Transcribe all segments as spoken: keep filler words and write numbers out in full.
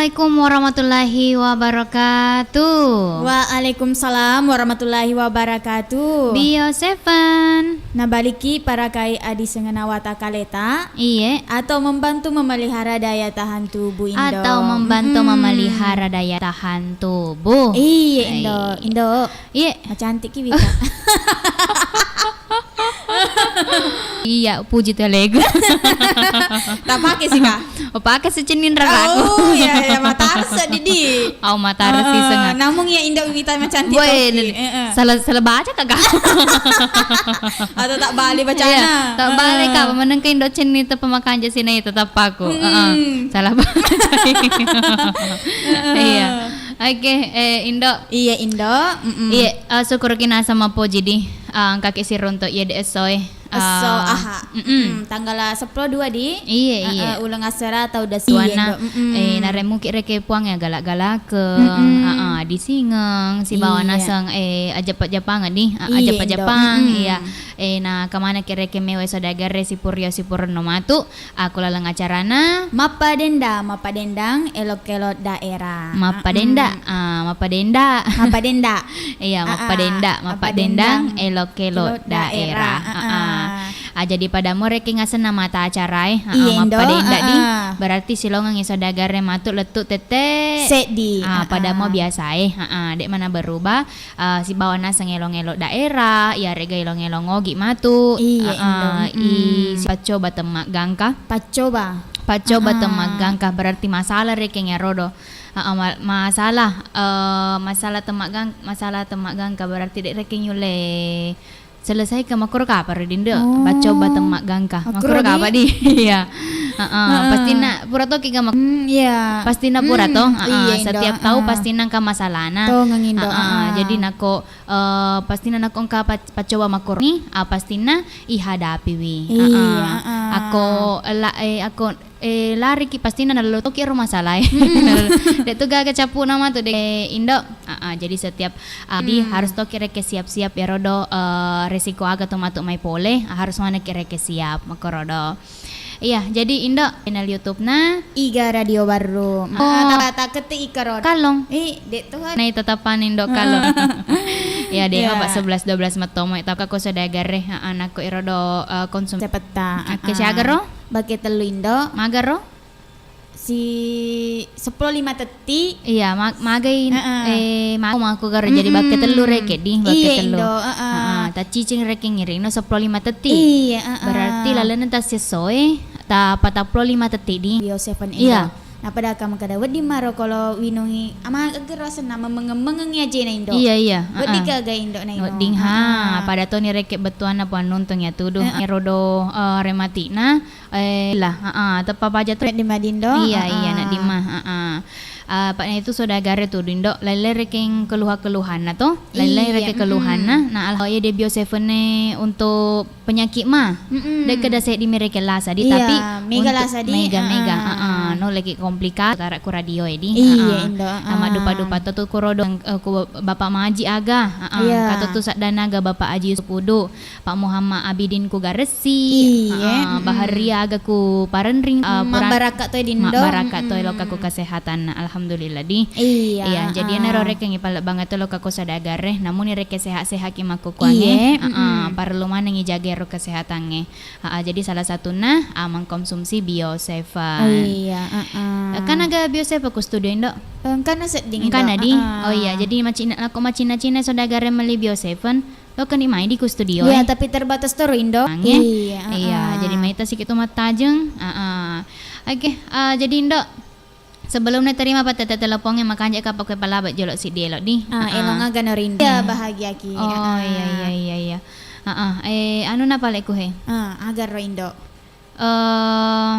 Assalamualaikum warahmatullahi wabarakatuh. Waalaikumsalam warahmatullahi wabarakatuh. Bio Seven. Nabaliki parakai adisengenna watakaleta. Iye. Atau membantu memelihara daya tahan tubuh, Indo. Atau membantu Mm-mm. memelihara daya tahan tubuh. Iye, Indo. Iye. Indo. Iye. Macantikki wita. Iya, puji tu alegu. Tak pakai sih, Kak. Oh, pakai si cenning raraku. Oh, iya, iya, matarese, Didi. Oh, matarese. Ah, sengaja. Namun ya, Indo wita macantik. Boy, toki. Eh, eh. Salah, salah baca kagak? Atau tak balik bacana? Iya, tak balik, Kak. Ah. Menengke Indo cenning itu pemakanja sini tetap aku. Mm-mm. Heeh. Salah baca. Heeh. Iya. Oke, eh, Indo. Iya, Indo. Mm-mm. Iya, eh, syukurki naseng mappoji di, eh, engkaki siruntu iya di essoe. Esso, eh, aha. Mm-mm. Mm, tanggala seppulo dua di. Iya, eh, iya. Eh, uleng asera atau dasi. Tuana, iya, Indo. Mm-mm. Eh, naremuki reke puang ya galak-galake. Mm-mm. Heeh, disingeng, sibawa naseng, eh, ajappa-jappangeng di. Eh, iya, Indo. Ajappa-jappang, mm-mm. Iya. Eh, na kemana ki reke mewa saudagarre sipuryo sipurno matu. Aku laleng acarana. Mappadenda, mappadendang, elo-kelo daerah. Mappadenda, mm-mm. Ah, mappadenda. Mappadenda. Iya, ah, ah. Mappadenda, mappadendang, mappadendang, elo-kelo daerah. Kelo daerah. Ah, ah. Ah, ah. Ah, jadi pada mo rekeng asenna mata acarae. Ah, ah, iya, Indo. Mappadenda di. Ah, ah. Berarti silongengngi saudagarre matu lettu tette. Seddi. Ah, ah, pada mo biasae. Ah, ah. Dek mana berubah. Ah, sibawa naseng elong-elong daerah, iyarega elong-elong ogi matu. Iya, ah, ah, Indo. I mm-mm. Sipaccoba temmaggangka. Paccoba. Paccoba, ah, ah. Temmaggangka berarti masalah rekeng erodo. Ah, ah, ma-, masalah, eh, masalah temmagang-, masalah temmaggangka berarti dek rekeng yulle selesai ke makoro kapang ri dindo. Oh. Paccoba temmaggangka. Makoro, makoro di? Kapang di. Iya. Heeh, heeh. Pastina pura toki ga mak-, hmm, iya. Pastina pura, hmm, to? Heeh, iya, Indo. Setiap tau, heeh, pastina engka masalahna. Tongeng, Indo. Heeh, heeh. Jadi nako, eh, pastina nako engka pac-, paccoba makoro ni, ah, pastina ihadapiwi. Iya, heeh, heeh. Ako la-, eh, ako eh, lariki, pastina nallo toki ero masalae. Mm-mm. Dek tu gaga cappu'na matu dek, Indo. Ah, ah, jadi setiap, ah, jadi, hmm, harus toki reke siap-siap ero do, eh, resiko aga tu matu mai pole, ah, harus maneng ki reke siap, makoro do. Iya, jadi Indo, channel YouTube-na Iga Radio Barru. Oh. Ah, ta-, ta ketti ika ro. Kalong. Ih, dek tu. Nai tatapan Indo kalong. Iya, dek, iya, Bapak sebelas dua belas matomo, eh, tau ka ko saudagarre, ah, ah, nako ero do, eh, konsum-, sepetta. Oke, ah, ah. Siaga ro? Bake tellu Indo. Maga ro? Si seppulo lima tetti. Iya, ma-, magai, heeh, eh, ma-, maku garo jadi bake tellu reke di, bake tellu. Hmm. Iya, Indo, heeh. Heeh, taccicing reke ngiring no seppulo lima tetti. Iya, heeh. Berarti lalenna tassessoe, ta patappulo lima tetti di. Bio Seven Indo. Iya. Napada ka makada wedding maro kolo winungi ama eggero asenna memengeng-mengengi ajena Indo. Iya, iya. Wedding, heeh, ka ga Indo na ino. Wedding, ha, heeh, pada toni reke bettuanna puang nuntung ya tudu. Heeh. Ero do, eh, rematikna. Eh, lah, heeh, teppa paja tu. Di Madindo? Iya, iya, heeh, nak Dima, heeh. Eh, apa itu saudagarre tu, Dindo, lain-lain rekeng keluhan-keluhanna to? Lain-lain, iya, rekeng, mm-mm, keluhanna. Nah, alha-, iya, de Bio Seven e untuk penyakit ma. Mm-mm. Dek keda seddi mi rekeng lasa di, iya, tapi mega untuk lasa di, mega, mega, heeh, heeh. No lagi komplikat, kara ku radio e di. Iya, heeh. Indo, heeh. Nama dupa-dupa to tu ku rodo, eh, ku Bapak Maji aga, heeh. Iya. Kato tu saddana aga Bapak Aji Yusuf Udu. Pak Muhammad Abidin ku Garessi, iye, heeh, mm-mm, Baharia aga ku Parenring, eh, mm, pura-, mabbarakka toi Dindo, mabbarakka toi, mm-mm, loka ku kesehatan, alhamdulillah di. Iya, iya, jadi, heeh, enaro rekeng ipalebbangnge to loka ku saudagarre, namuni rekeng sehat-sehat ki makkukuangnge, iye, heeh, mm-mm, parellu manengngi jaga ero kesehatangnge. Heeh, jadi salah satunna, ah, mengkonsumsi Bio Seven. Iya, heeh. Kan aga Bio Seven ku studio Indo? Engkana sedding, Indo. Engkana di? Heeh. Oh iya, jadi macinna, lako macinna-cinna saudagarre melli Bio Seven, lokani mai di ku studio e. Iya, tapi terbatas toro Indo. Ange. Iya, iya, heeh, jadi maita siki tu mattajeng. Heeh. Oke, eh, jadi Indo, sebelumna terima pattette telepongnge, makanja kapang ko palaba jolo siddi elo di. Ah, heeh, elo aga no Indo. Iya, bahagia ki. Oh, heeh, iya, iya, iya, iya. Heeh. Eh, anu na pale ku he. Ah, aga ro Indo. Eh,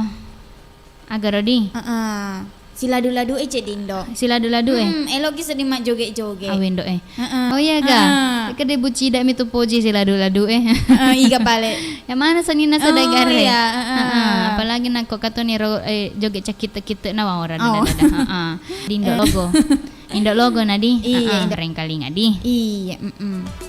aga ro di? Heeh. Siladu-ladu e ceddi Indo. Siladu-ladu e? Hmm, eloki sedding majjoge-joge. Awe Indo e. Heeh. Oh iya ga? Heeh. Kede bucida mi tu poji siladu-ladu e. Heeh, iga pale. Yang mana senina saudagarre? Oh, iya, heeh. Heeh. Apalagi nako katoni ro, eh, joge cakitte-kitte na wawara. Oh. Dada-dada. Heeh. Di Indo logo. Indo logo na di? Iya, heeh, Indo. Rengkalinga di? Iya, mm-mm.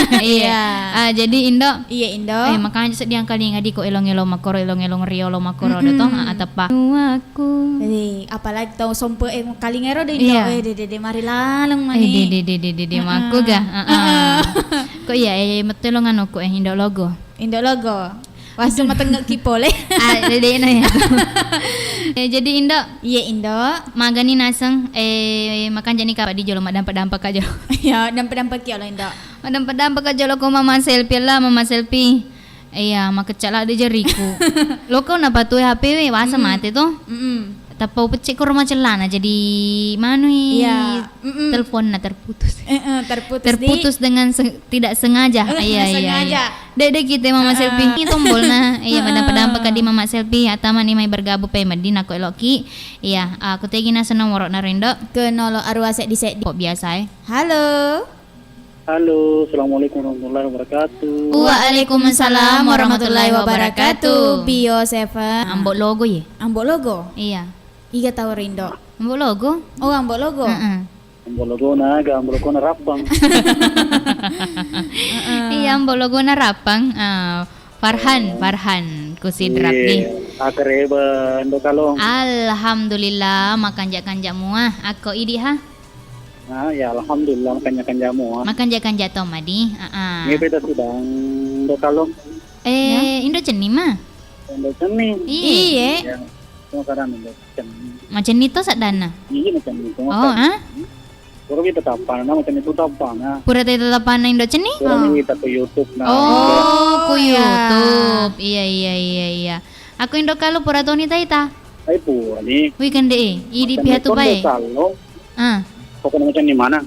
Iya. Iya. Ah, jadi, Indo. Iya, Indo. Eh, makanya seddi angkalinga di ko elong-elong makkoro, elong-elong riolo makkoro, mm-mm, do to, ah, teppa. Nuakku. Eh, apalagi tau sompe, eh, kalinga ero do, Indo. Iya. Eh, de, de, de, mari laleng mani. Eh, de, de, de, de, de, de, makku ga? Heeh. Heeh. Ko iya, eh, metto elong anuku, eh, Indo Logo. Indo Logo. Wah, sematengnge ki pole. Ah, de, de, na ya. Eh, jadi, Indo. Iya, Indo. Magani naseng, eh, makanjani kapa di jolo, madampa-dampa ka jolo. Iya, dampa-dampa ki olo, Indo. Madampa-dampa ka jolo ko Mama Selfie lah, Mama Selfie. Iya, makecca ladde jariku. Loko napatue H P we, wasa mate to. Mm-mm. Tappa upecce ko rumah celana, jadi manui. Iya. Mm-mm. Teleponna terputus. Eh, eh, terputus di. Terputus dengan se-, tidak sengaja. Eh, iya, iya, sengaja. Iya. Dek, dek, kita Mama Selfie ini tombolna. Iya, madampa-dampa ka di Mama Selfie, atama ni mai bergabung pe meddi nako eloki. Iya, aku tegi nasa nomoro na rindo. Ke nolo arua seddi-seddi. Kok biasa, eh? Halo. Halo, assalamualaikum warahmatullahi wabarakatuh. Waalaikumsalam warahmatullahi wabarakatuh. Bio Seven. Ambo Logo ye? Ambo Logo? Iya. Iga tau rindo? Ambo Logo. Oh, Ambo Logo. Heeh. Ambo Logona aga, Ambo Logona Rappang. Heeh. Iya, Ambo Logona Rappang. Ah, Farhan, Farhan, ku Sidrap di. Iya, akareba Ndo Kalong. Alhamdulillah, makanja-kanja mua. Ako idi ha? Ah, ya, alhamdulillah, makanja-kanja mua. Makanja-kanja to madi. Ah, ah. Ini beda sidang Ndo Kalong. Eh, ya. Indo Cenni ma? Indo Cenni. Iya. Iya. Ya, semua kadang Indo. Macenni to saddanna? Iya, macenni to. Oh, ah? Pura kita tappana, macenni to tappana. Pura teta tappana Indo Cenni? Pura kita ke YouTube na. Oh, ku YouTube. Iya, iya, iya, iya. Aku Indo Kalu pura toni taita. Ai pura ni. Wih, kende e. Idi pihak tu bae. Ah. Pokoknya macenni mana?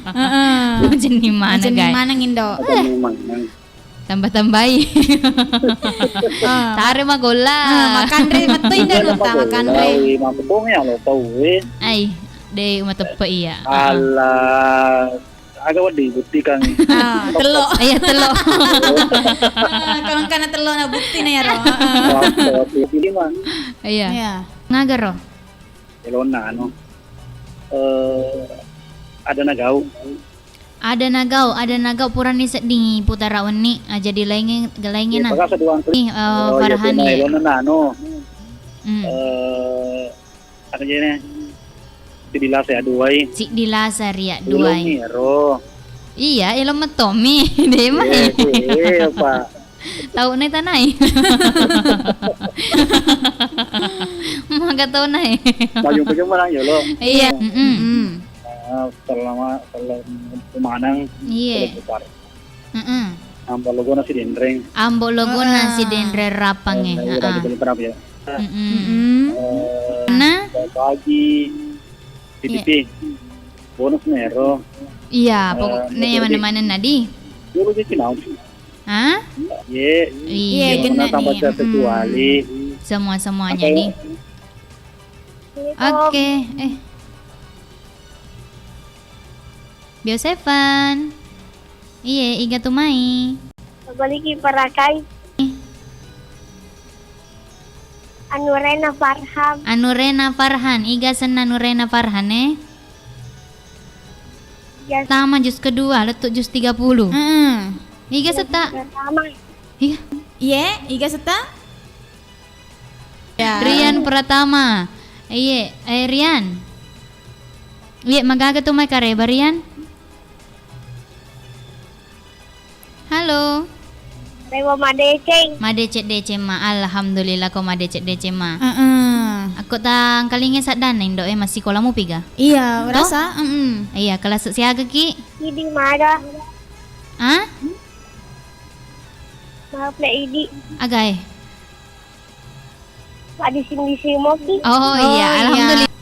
Heeh. Macenni mana, guys? Macenni mana, Indo? Macenni mana? Tambah-tambahi. Ah. Tare magolla. Ah, makanre metto Indo Nutta, makanre. Wi, makkutong ya lo tau, eh. Ai, de mateppe iya. Ah. Alah, aga wedding buktikan. Ah, tello. Iya, tello. Ah, kalau engkana tello na bukti na ya ro. Ah. Waktu, waktu itu lima. Iya. Iya. Ngagaro. Elona anu. Eh, ada nagau. Ada nagau, ada nagau purani sedding putara wenni, ah, jadi lainge, lainge na. Iya, pagasa duang kali. Ih, eh, oh, iya, Farhan tuna ya. Elona na anu. Hmm. Eh, ada jene. Siddi lasa ya duai. Siddi lasa ria duai. Eloni ero. Iya, elo mettomi. Dema. Iya, iya, Pak. Tau nai tanai. Maka tau nai. Maju-maju menang ya lo. Iya. Mm-mm. Mm. Ah, selama, selama pemanang, iya, selama besar. Mm-mm. Ambo Logona Sidenreng. Ambo Logona, ah, Sidenreng Rapang, eh, iya, ah, lagi beli berapa ya? Mm-mm. Mm-mm. Eh, nah? Bagi P D P. Iya. Bonus nero. Iya, eh, pokoknya yang mana-mana nadi. Dulu di Cina. Hah? Iya. Iya, iya, kena tambah nih. Kecuali. Mm-mm. Semua-semuanya nih. Oke, eh. Bio Seven. Iye, iga tu mai? Baliki parakai. Anu Rena Farhan. Anu Rena Farhan, iga senna Anu Rena Farhan, eh? Iya. Tama jus kedua, lettu jus tiga puluh. Heeh. Iga setta? Pertama. Iya. Iye, iga setta? Ya. Rian Pratama. Iye, eh, Rian. Iye, magaga tu mai kareba, Rian? Halo. Rewa madeceng. Madeceng-deceng ma. Alhamdulillah ko madeceng-deceng ma. Heeh. Akko tangkalinge saddanna Indo e, massikola mupi ga? Iya, to? Rasa, mm-mm. Iya, kelas siaga ki? Idi mada. Ah? Maaf le Idi. Agae. Paddising-dising moki. Oh, iya, oh, iya. Alhamdulillah.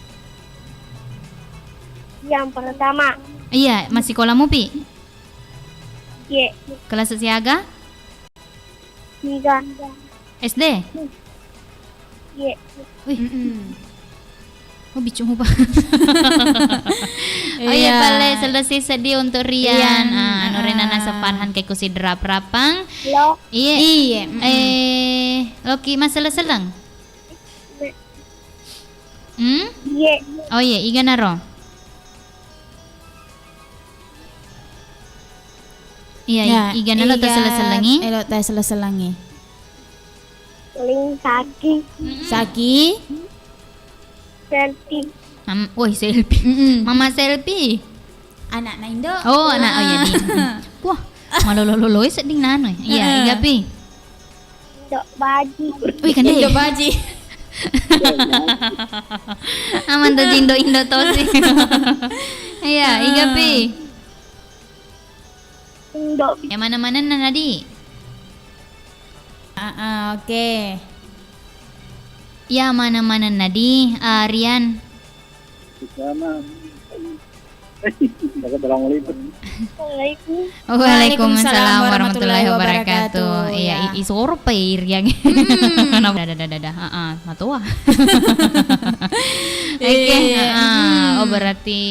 Yang pertama. Iya, massikola mupi? Iye. Kelas siaga? Tiga. S D? Iye. Wih. Mm-mm. Oh, bicung huba. Oh, iya, iya. Pale selesai sedih untuk Rian. Rian, ah, anu, heeh. Rena nasa Farhan ke kusi drap rapang. Lo. Iye. Iye, mm-mm. Eh, loki masalah seleng? Hmm? Iye. Oh, iye, iga naro? Iya, iya, igana lo iga taselleng-sellengi. Elo taselleng-sellengi. Paling Saki. Saki. Selfie. Mam-, woi, Selfie. Mm-mm. Mama Selfie. Anakna Indo. Oh, anak, oh iya, di. Wah, malolo-loloi sedding nano. Iya, heeh. Igapi. Indo Baji. Wih, kan Indo Baji. Aman tuh Indo-Indo tosi. Iya, igapi. Indo. Ya, mana-mana nadi? Ah, ah, oke. Ya, mana-mana nadi, ah, Rian? Di sana. Assalamualaikum. Waalaikumsalam warahmatullahi wabarakatuh. Iya, i-, isoro pa Rian. Hmm. Dadah, dadah, dadah. Ah, ah, matoa. Oke, iya, iya. Ah, ah. Hmm. Oh, berarti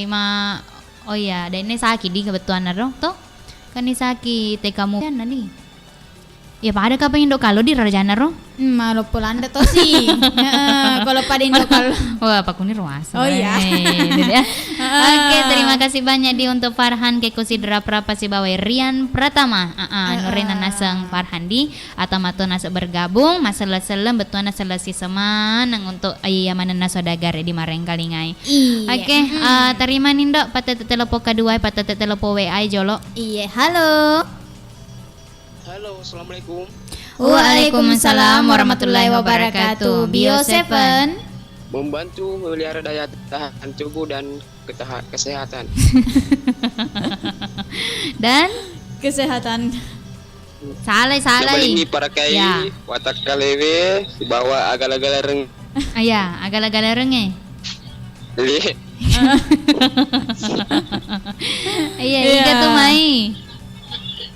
ma-, Oh iya, denne Saki di kebetulan ro, toh? Kan ni Saki T K mu kan ni. Ya pada kapang Indo Kalo di rajana ro? Hmm, maloppo landa tosi. Heeh, kalau pada Indo Kalo. Wah, pakuni ruasa. Oh iya. Eh, itu dia. Heeh. Oke, terima kasih banyak di untuk Farhan, Keko Sidra Prapa sibawa Rian Pratama. Ah, ah, heeh. Nurena naseng Farhan di. Atau mato naseng bergabung, maselleng-selleng, bettuanna selleng sisemaneng untuk iya manenna saudagar di marengkalingai. Iya. Oke, mm-mm. Eh, terima ni, Ndo, patete telepon kedua, patete telepon W A jolo. Iya, halo. Halo, assalamualaikum. Waalaikumsalam warahmatullahi wabarakatuh. Bio Seven. Membantu memelihara daya tahan tubuh dan ketaha-, kesehatan. Dan? Kesehatan. Salai, salai. Nabalingi parakai ya. Watakkalewe sibawa agala-galareng. Ah, iya, agala-galareng e. Iya. Iya, iya. Iga tu mai.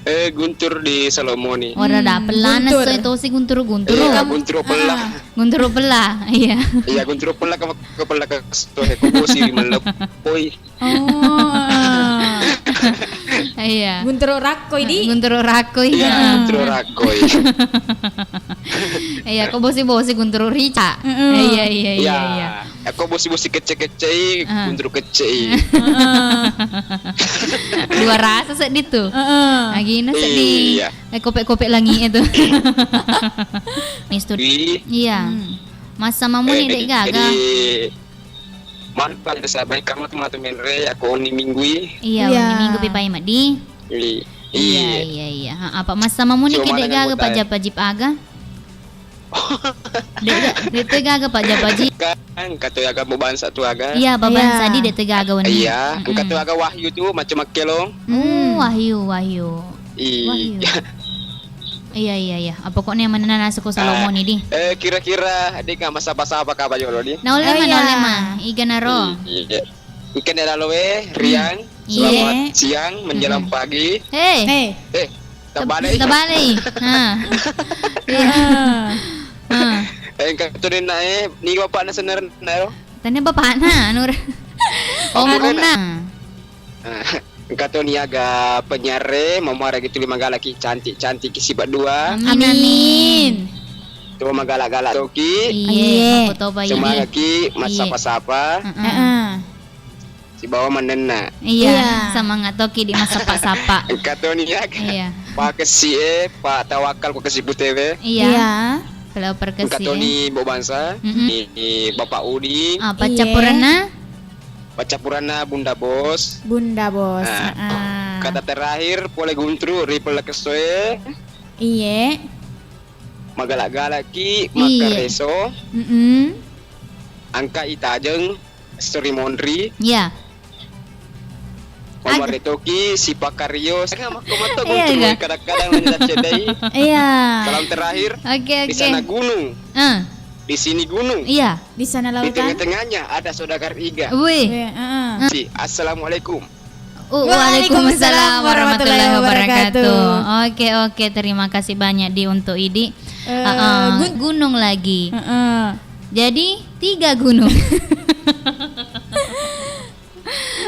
Eh, Guntur di Salomoni. Ora da, hmm, pellana Guntur. Soe tosi Guntur-Guntur. Iya, Guntur pella. Ah. Guntur pella, iya. Iya, Guntur pella ke, ke pella ke soe, ko bosi di malepoi. Oh, heeh. Iya. Gunturu rakkoi, di? Gunturu rakkoi. Iya, heeh. Gunturu rakkoi. Iya, ko bosi-bosi gunturu rica. Heeh. Iya, iya, iya, iya. Iya. Ko bosi-bosi kecce-keccei, heeh. Gunturu keccei. Heeh. Dua rasa seddi tu. Heeh. Agina seddi. Iya. Eh, kope-kope langi itu. Istri. Iya. Hmm. Massa mamuni eh, dek gaga. Jadi, Mantap, sabai kamu tu matu menre, aku oni minggui. Iya, iya. Oni minggu pi pai meddi. Iya, iya, iya. Ha, apa massa mamuni ki dek gaga pajjap-pajjip aga? Dek, dek, dek te gaga pajjap-pajjip. Kan, katu aga mau bansa tu aga. Iya, babansa di dek te gaga wenni. Iya, katu aga Wahyu tu, macam makkelo. Hmm. Oh, Wahyu, Wahyu. Iya. Wahyu. Iya, iya, iya. Ah, pokoknya manenna naseng ko Salomoni di. Eh, kira-kira dek nggak massapa-sapa ka bajolo di? Naulle ma, naulle ma. Iga naro. Iya. Engka ne lalo e, Riang. Iya. Selamat siang menjelang pagi. Hei. Eh, tabale. Tabale. Ha. Iya. Ha. Eh, engka tu dena e, ni bapakna sebenarna ro. Tanya bapakna, anu. Om, omna. Nah, engka to ni aga penyiarre, mamuarega tuli magalaki cantik-cantik ki siba dua. Amin, amin. To magala-gala toki. Iye, makotoba iye. Semangat ki, massapa-sapa. Heeh. Sibawa manenna. Iya, semangat toki di massapa-sapa. Engka to ni aga. Iya. Pak Kesi e, Pak Tawakal ko Kesi Putewe. Iya. Kalau perkesi. Engka to ni Bo Bansa, ni Bapak Udi. Ah, paccappurenna? Paccappuranna Bunda Bos. Bunda Bos, heeh. Kata terakhir, pole Gunturu ri pella kesso e. Iye. Magala-galaki, makkareso. Mm-mm. Angka itajeng, seri monri. Iya. Mamuarega toki, sipakario. Iya, Gunturu, kadang-kadang lanjut cedai. Iya. Salam terakhir. Oke, oke. Di sana gunung. Eh. Di sini gunung. Iya. Di sana lautan. Di tengah-tengahnya ada saudagar iga. Wih. Wih, heeh. Si, assalamualaikum. Uh, waalaikumsalam warahmatullahi wabarakatuh. Oke, oke, terima kasih banyak di untuk Idi. Eh, heeh, gun- gunung lagi. Heeh. Jadi tiga gunung.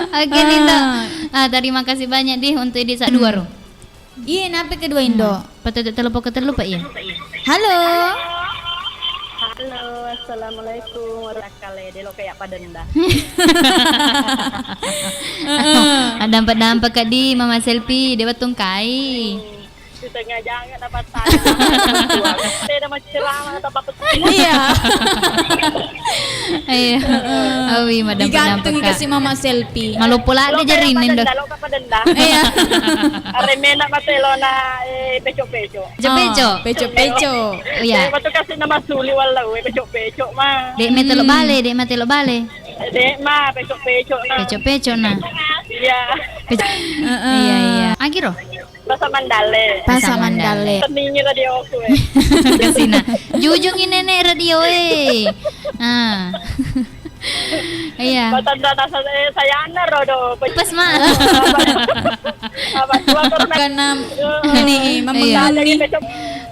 Oke, Nindo. Ah, terima kasih banyak di untuk Idi sa-, dua ro. Iya, nape kedua Indo? Hmm. Patete telepon ketellu, Pak, iya? Halo. Halo. Assalamualaikum warahmatullahi wabarakatuh. Delo kayak padenda. Heeh. Addampa-dampa kadi Mama Selfie, de wettung kai. Hmm. Di tengah jangan apa tadi. Beda macam ceramah atau apa? Iya. Iya. Awi, madampa-dampa, Kak. Digantung kasi Mama Selfie. Maloppo ladde. Lo kayak jerinni ndo. Padenda, lo kayak padenda. Iya. Aremena mate lo na, eh, peco-peco. Peco-peco. Oh, peco-peco. Iya. Eh, waktu kasih nama suli wala, eh, peco-peco mah. Dek mate lo bale, dek mate lo bale. Dek mah, peco-peco nah. Peco-peco nah. Iya. Peco-, heeh, iya, iya. Agiro? Pasa Mandale. Pasa Mandale. Teningi radioku, eh. Kasina. Jujungi nenek radio, eh. Ah. Iya. Batanda nasa, eh, sayana rodo. Pas, Ma. Apa tua karena. Karena ini, Mama Selfie.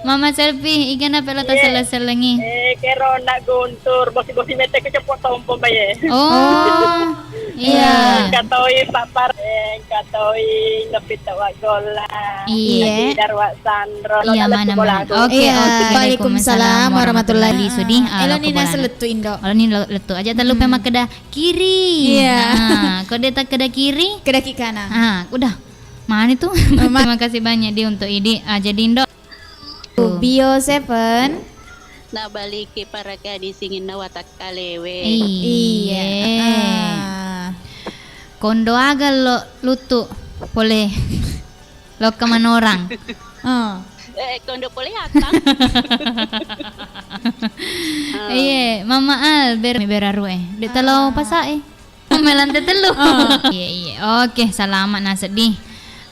Mama Selfie, igana pelo tasella-sellengi. Eh, kero nak guntur, bosi-bosi mete ke cepot tompo baye. Oh. Iya. Engka toi Pak Par, engka toi Ngepita Wa Golla, iya. Darwa Sandro, iya, mana, mana. Oke, iya, oke. Waalaikumsalam warahmatullahi. Sudi, ah, elo ni nasa lettu, Indo. Elo ni lo-, lettu. Aja tak lupa makkeda kiri. Iya. Ah, kode tak keda kiri. Keda ki kana. Ah, udah. Mana tuh? Terima kasih banyak di untuk idi. Ah, jadi Indo. Bio Seven. Nabaliki paraka di singinna watakkalewe. Iya. Iya. Ah. Kondo aga lo lutu pole lokka manorang. Oh. Eh, kondo pole atang. Iye, Mama Al, ber-, beraru, eh. Dek talo pasa, eh. Melante tellu. Oh. Iya, iya. Oke, salama na sedih.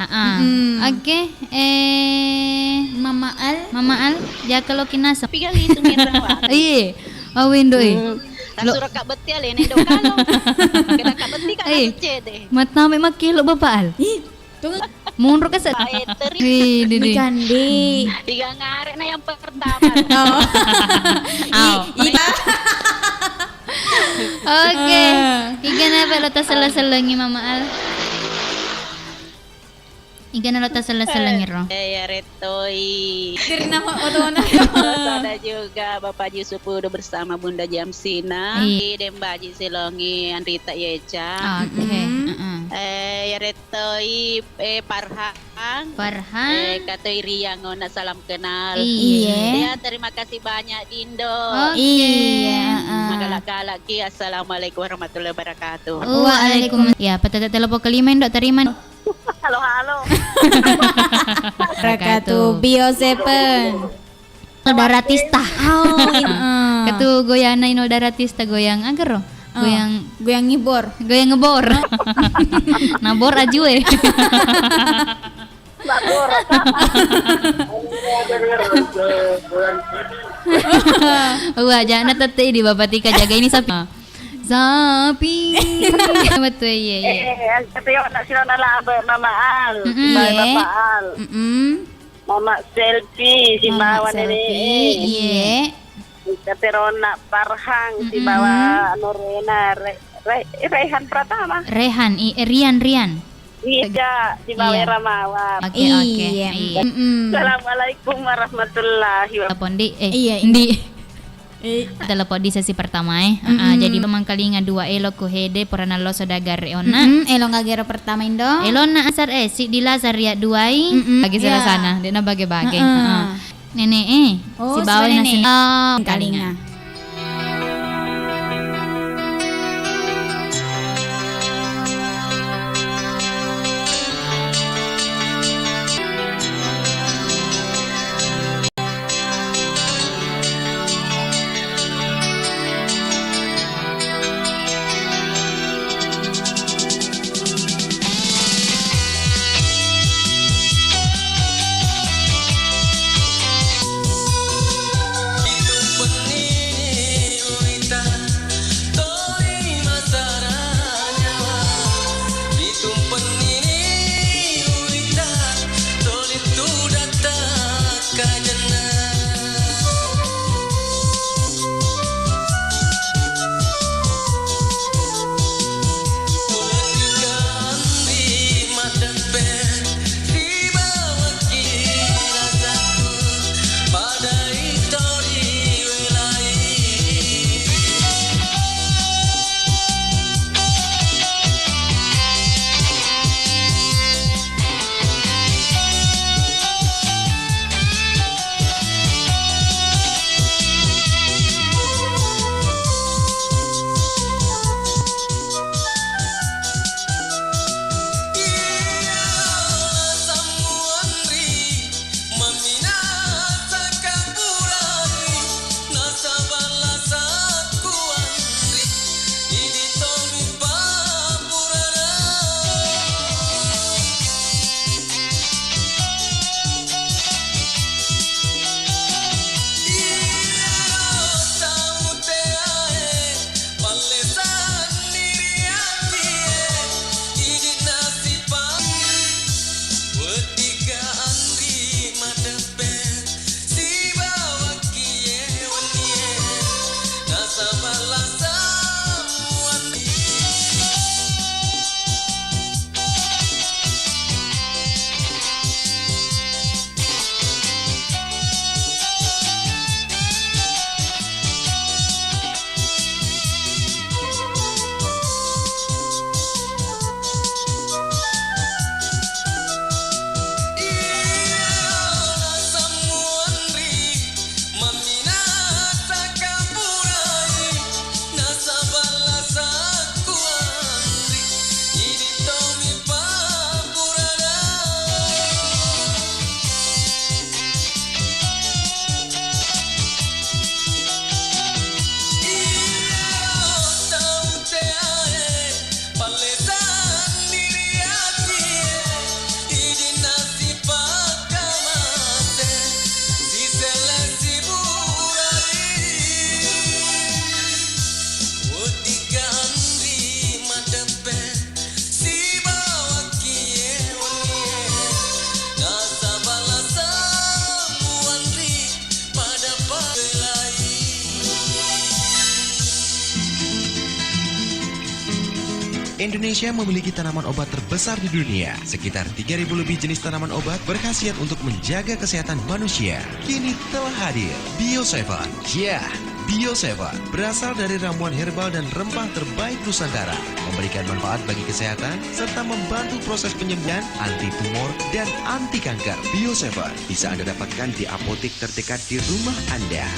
Heeh. Mm-mm. Oke, eh, Mama Al. Mama Al, jaka lo kinasa. Piga litu ngerang wa. Iya. Awindo, eh. Hmm. Lo- Tasura Kak Betti alene do kalo. Kena Kak Betti kan. Eh, cede. Matame makkelo Bapak Al. Ih, tunggu. Munro ka set. Wih, Didi. Mikandi. Tiga ngare na yang pertama. Oh. Au. I-, ita. Oke. Ah. Igana pelo tasella-sellengi Mama Al. Igana lo tasella-sellengi ro. Eh, ya retoi. Dari nama otona. Ada juga Bapak Yusuf Udo bersama Bunda Jamsina. Iya. Di Dembaji Silongi Andrita Yeca. Oke. Mm-mm. Heeh. Eh, ya retoi, eh, Parhang. Farhan. Eh, katoi Riang, oh, nak salam kenal. Iya. Iya. Ya, terima kasih banyak, Dindo. Oke. Iya, heeh. Magalak-galak ki. Assalamualaikum warahmatullahi wabarakatuh. Waalaikum-, ya, petete telepon kelima, Indo, terima. Halo, halo. Wabarakatuh. Bio Seven. Daratista. Oh, iya. Ketu goyana Inul Daratista, goyang agaro? Oh, goyang, goyang ngibor. Goyang ngebor. Nabor ajue. Nabor. Wah, jangan tette di Bapak Tika, jaga ini sapi. Sapi. Betul, iya, iya. Eh, tapi nak sila nak laba Mama Al, mm-mm, Bapak Al. Mm-mm. Mama Selfie, Mama sibawa Selfie, nenek. Iye. Katerona Parhang, mm-mm, sibawa anu Rena, Re-, Re-, Rehan Pratama. Rehan, i-, eh, Rian, Rian. Iya, sibawa, iya, Ramawa. Oke, oke. Iya. Iya. Mm-mm. Assalamualaikum warahmatullahi wabarakatuh. Telepon di, eh, iya, iya. Di. Eh. Telepon di sesi pertama, eh. Ah, mm-mm, jadi mangkalinga dua elo ku hede purana lo saudagar ona. Mm-mm, elo ngagero pertama, Indo. Elo na asar, eh, si di lasar ya duai. Mm-mm. Bagi, iya, salah sana, dena bage-bage. Heeh. Heeh. Nenek, eh. Oh, sibawa sibawa nenek. Nasi. Oh, kalinga. Kalinga. Indonesia memiliki tanaman obat terbesar di dunia. Sekitar tiga ribu lebih jenis tanaman obat berkhasiat untuk menjaga kesehatan manusia. Kini telah hadir Bio Seven. Ya, Bio Seven berasal dari ramuan herbal dan rempah terbaik Nusantara, memberikan manfaat bagi kesehatan serta membantu proses penyembuhan, anti tumor, dan anti kanker. Bio Seven bisa Anda dapatkan di apotek terdekat di rumah Anda.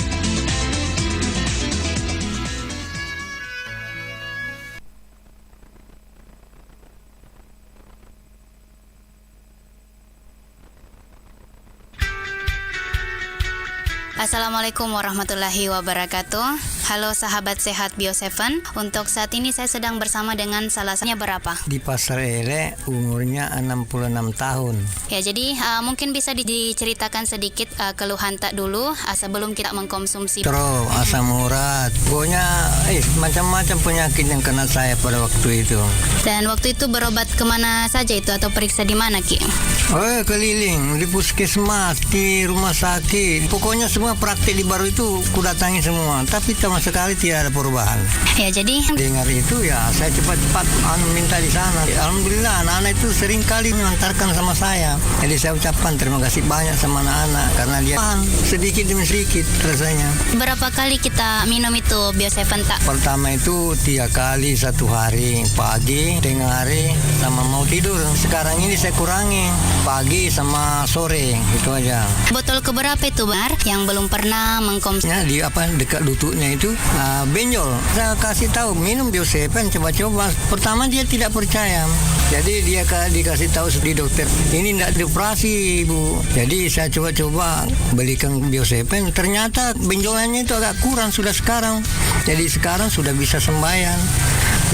Assalamualaikum warahmatullahi wabarakatuh. Halo sahabat sehat Bio Seven. Untuk saat ini saya sedang bersama dengan salah satunya berapa? Di Pasar Ele, umurnya enam puluh enam tahun. Ya, jadi, eh, mungkin bisa di-, diceritakan sedikit, eh, keluhan tak dulu, eh, sebelum kita mengkonsumsi. Stroke, asam urat. Pokoknya, eh, macam-macam penyakit yang kena saya pada waktu itu. Dan waktu itu berobat kemana saja itu atau periksa di mana, Ki? Oh, keliling, di puskesmas, di rumah sakit. Pokoknya semua praktek di Baru itu kudatangi semua, tapi sama sekali tidak ada perubahan. Ya, jadi dengar itu, ya, saya cepat-cepat, anu, minta di sana. Alhamdulillah, anak-anak itu sering kali mengantarkan sama saya. Jadi saya ucapkan terima kasih banyak sama anak-anak karena dia paham sedikit demi sedikit rasanya. Berapa kali kita minum itu Bio Seven, tak? Pertama itu tiga kali satu hari, pagi, tengah hari, sama mau tidur. Sekarang ini saya kurangi, pagi sama sore, itu aja. Botol keberapa itu, Bar, yang belum pernah mengkonsumsi? Ya, di apa, dekat lututnya itu, ah, benjol. Saya kasih tahu, "Minum Bio Seven, coba-coba." Pertama dia tidak percaya. Jadi dia ka-, dikasih tahu di dokter, "Ini ndak dioperasi, Bu." Jadi saya coba-coba belikan Bio Seven. Ternyata benjolannya itu agak kurang sudah sekarang. Jadi sekarang sudah bisa sembahyang.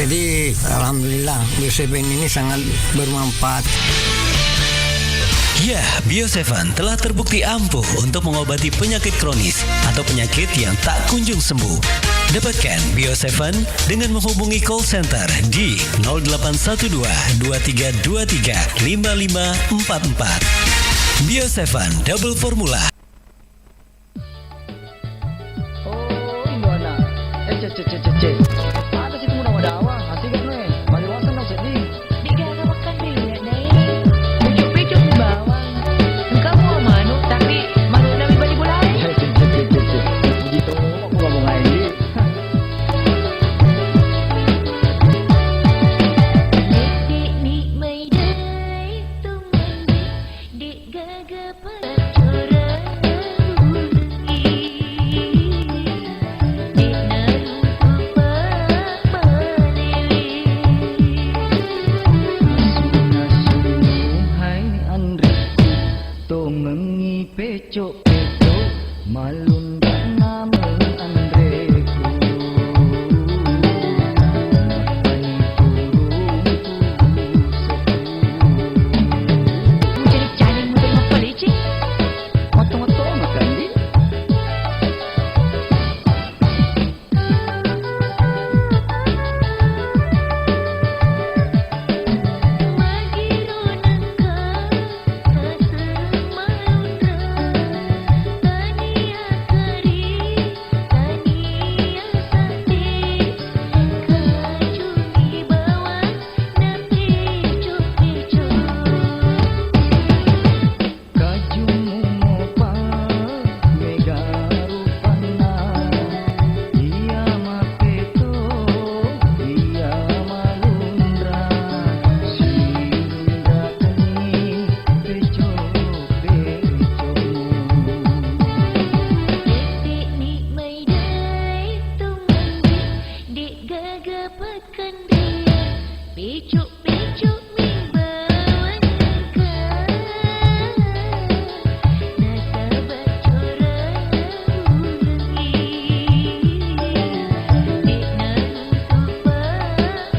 Jadi alhamdulillah, Bio Seven ini sangat bermanfaat. Ya, Bio Seven telah terbukti ampuh untuk mengobati penyakit kronis atau penyakit yang tak kunjung sembuh. Dapatkan Bio Seven dengan menghubungi call center di nol delapan satu dua, dua tiga dua tiga, lima lima empat empat. Bio Seven Double Formula. Oh, indoana. Eh, ce, ce, ce, ce, ce. Ada situ muda wadawa, asik kan, eh? Maliwasan dong sedih. Digaga makan ria, Dai. Pucuk-pucuk bawang. Engka mua manuk, tapi manukna mi bali bulae. Eh, ce, ce, ce, ce, ce. Puji to, aku ngomong aja. De'ni mai dai tu mandi, de'gaga paccora ulengngi, de'na lupa pabbalele. Asu-asu hai anrekku, tongengngi pecco'-pecco', malunra' nameng anrekku. Nappani turungku setu. Cari-cari muter mappalicing. Matto-matto makanji. Kajummu mopa mega rupanna, iya mapeto, iya malunra, siunrakenni peco-pecomu. De'ni mai dai tu mandi, de'gaga pakanria, peco-peco mi bawang engka. Nasaba cora ulengngi, de'na nuntu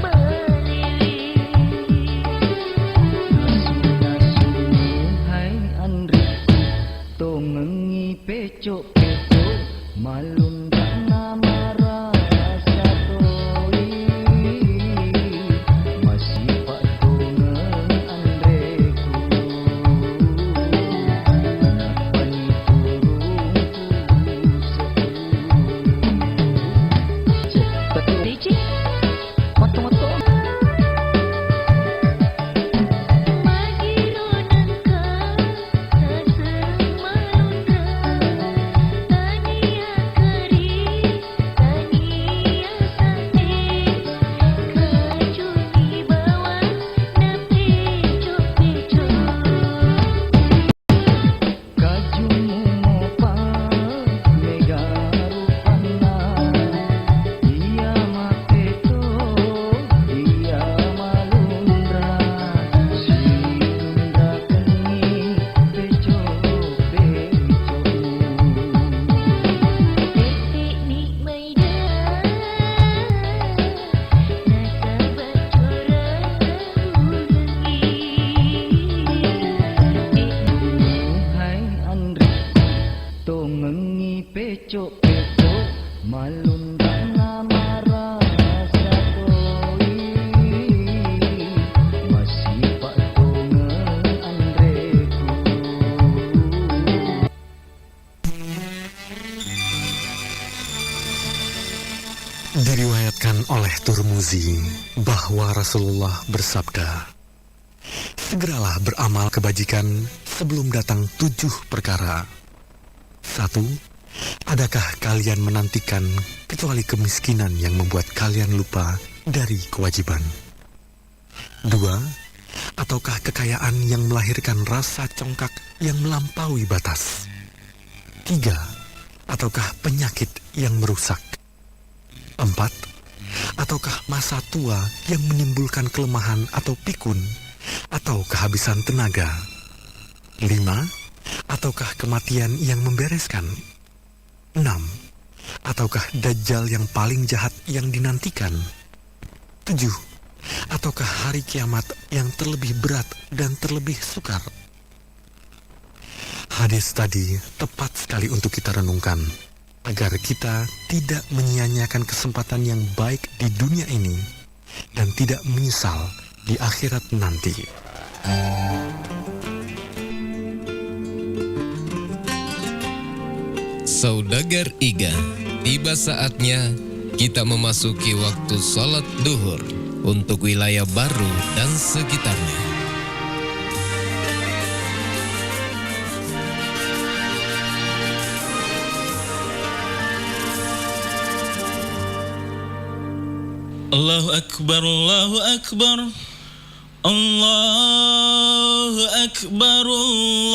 pabbalele. Asu-asu hai anrekku, tongengngi peco-peco, malunra' namarasa toi, masipa' tongeng anrekku, nappani turungku setu. Cek, tapi Ricci, matto-matto. Cuk, cuk, malunrana marasa toi, masipa tongeng anreku. Diriwayatkan oleh Turmuzi bahwa Rasulullah bersabda, "Segeralah beramal kebajikan sebelum datang tujuh perkara. Satu, adakah kalian menantikan kecuali kemiskinan yang membuat kalian lupa dari kewajiban? Dua, ataukah kekayaan yang melahirkan rasa congkak yang melampaui batas? Tiga, ataukah penyakit yang merusak? Empat, ataukah masa tua yang menimbulkan kelemahan atau pikun, atau kehabisan tenaga? Lima, ataukah kematian yang membereskan? Enam, ataukah Dajjal yang paling jahat yang dinantikan? Tujuh, ataukah hari kiamat yang terlebih berat dan terlebih sukar?" Hadis tadi tepat sekali untuk kita renungkan, agar kita tidak menyia-nyiakan kesempatan yang baik di dunia ini dan tidak menyesal di akhirat nanti. Saudagar Iga, tiba saatnya kita memasuki waktu salat duhur untuk wilayah Barru dan sekitarnya. Allahu Akbar, Allahu Akbar. Allahu Akbar, Allahu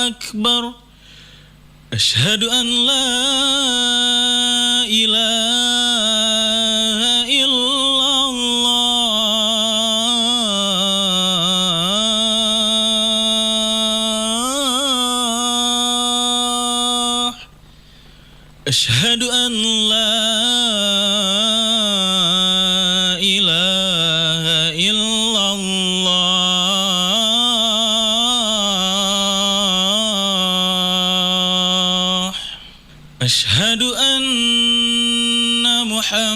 Akbar. Asyhadu an la ilaha illallah. Asyhadu an la ilaha illallah. Asyhadu anna Muhammadar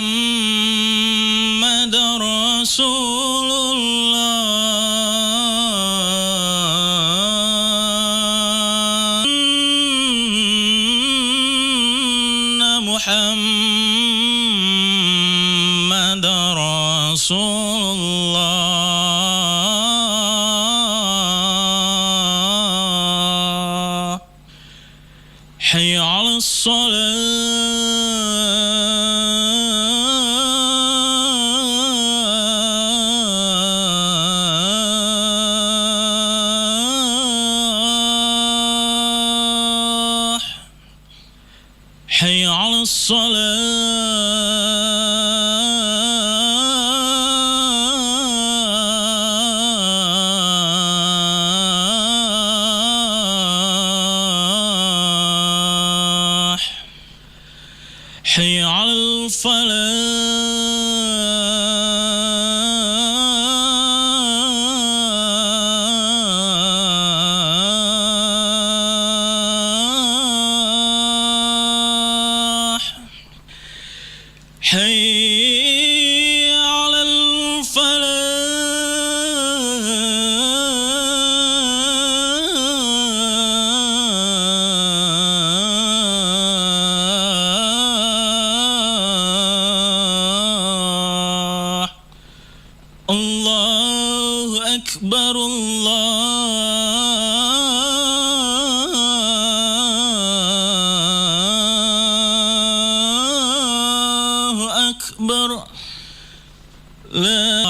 Rasulullah. Anna Muhammadar Rasulullah. Hayya 'alas shalah. Hayya 'alas shalah. Hayya 'alal falah. Hayya 'alal falah. Allahu Akbar, Allahu Akbar. La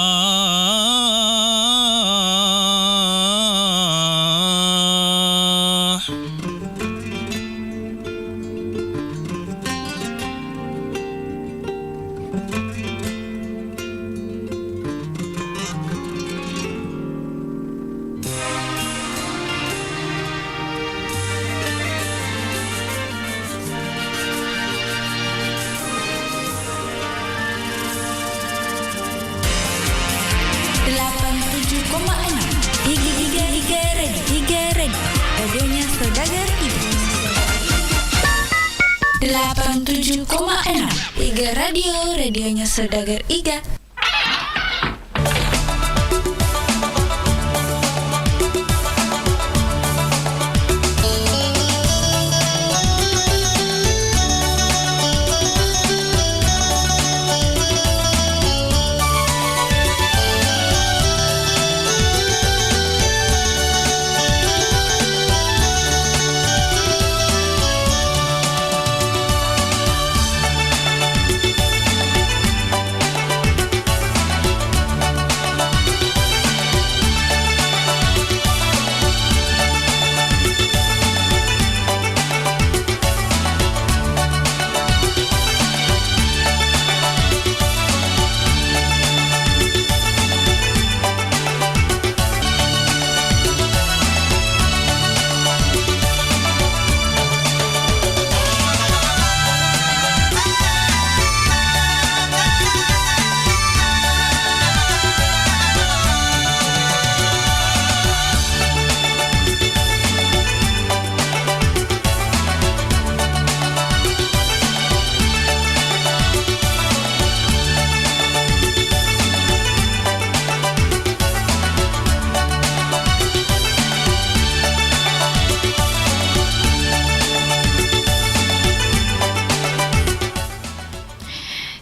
Iga Radio, radionya saudagar Iga.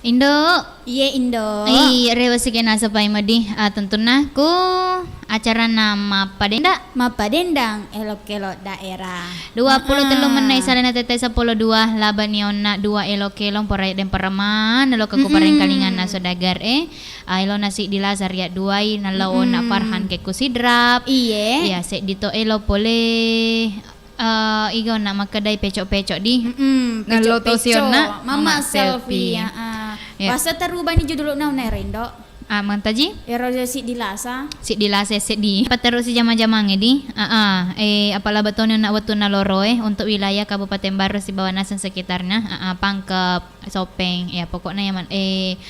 Indo. Iye, Indo. Iya, rewa sike nasapai medi. Ah, tentunna ku acarana mappadenda. Mappadendang, elok-elok daerah. Dua puluh tellu mennai salena tette seppulo dua, laba ni onna dua elok-elong, porai deng pareman, elok aku parengkalingan naso dagar e. Ah, elona siddi lasa riak duai, nallo onna Farhan ke ku sidrap. Iye. Iya, seddi to elo pole. Eh, iga onna makkedai pecok-pecok di. Mm-mm, nallo to pecok-pecok. Sionna Mama Mama Selfie, Selfie. Ya, ah. Iya. Pasal terubah ni judulna onna ero, Indo. Ah, mantaji? Ero siddi lasa. Siddi lasa seddi. Paterusi jama-jamange di. Ah, ah. Eh, apalaba toni onna wettunna loroe untuk wilayah Kabupaten Barru sibawa naseng sekitarnya. Ah, ah, Pangkep, Sopeng. Ya, pokokna ya man-, eh,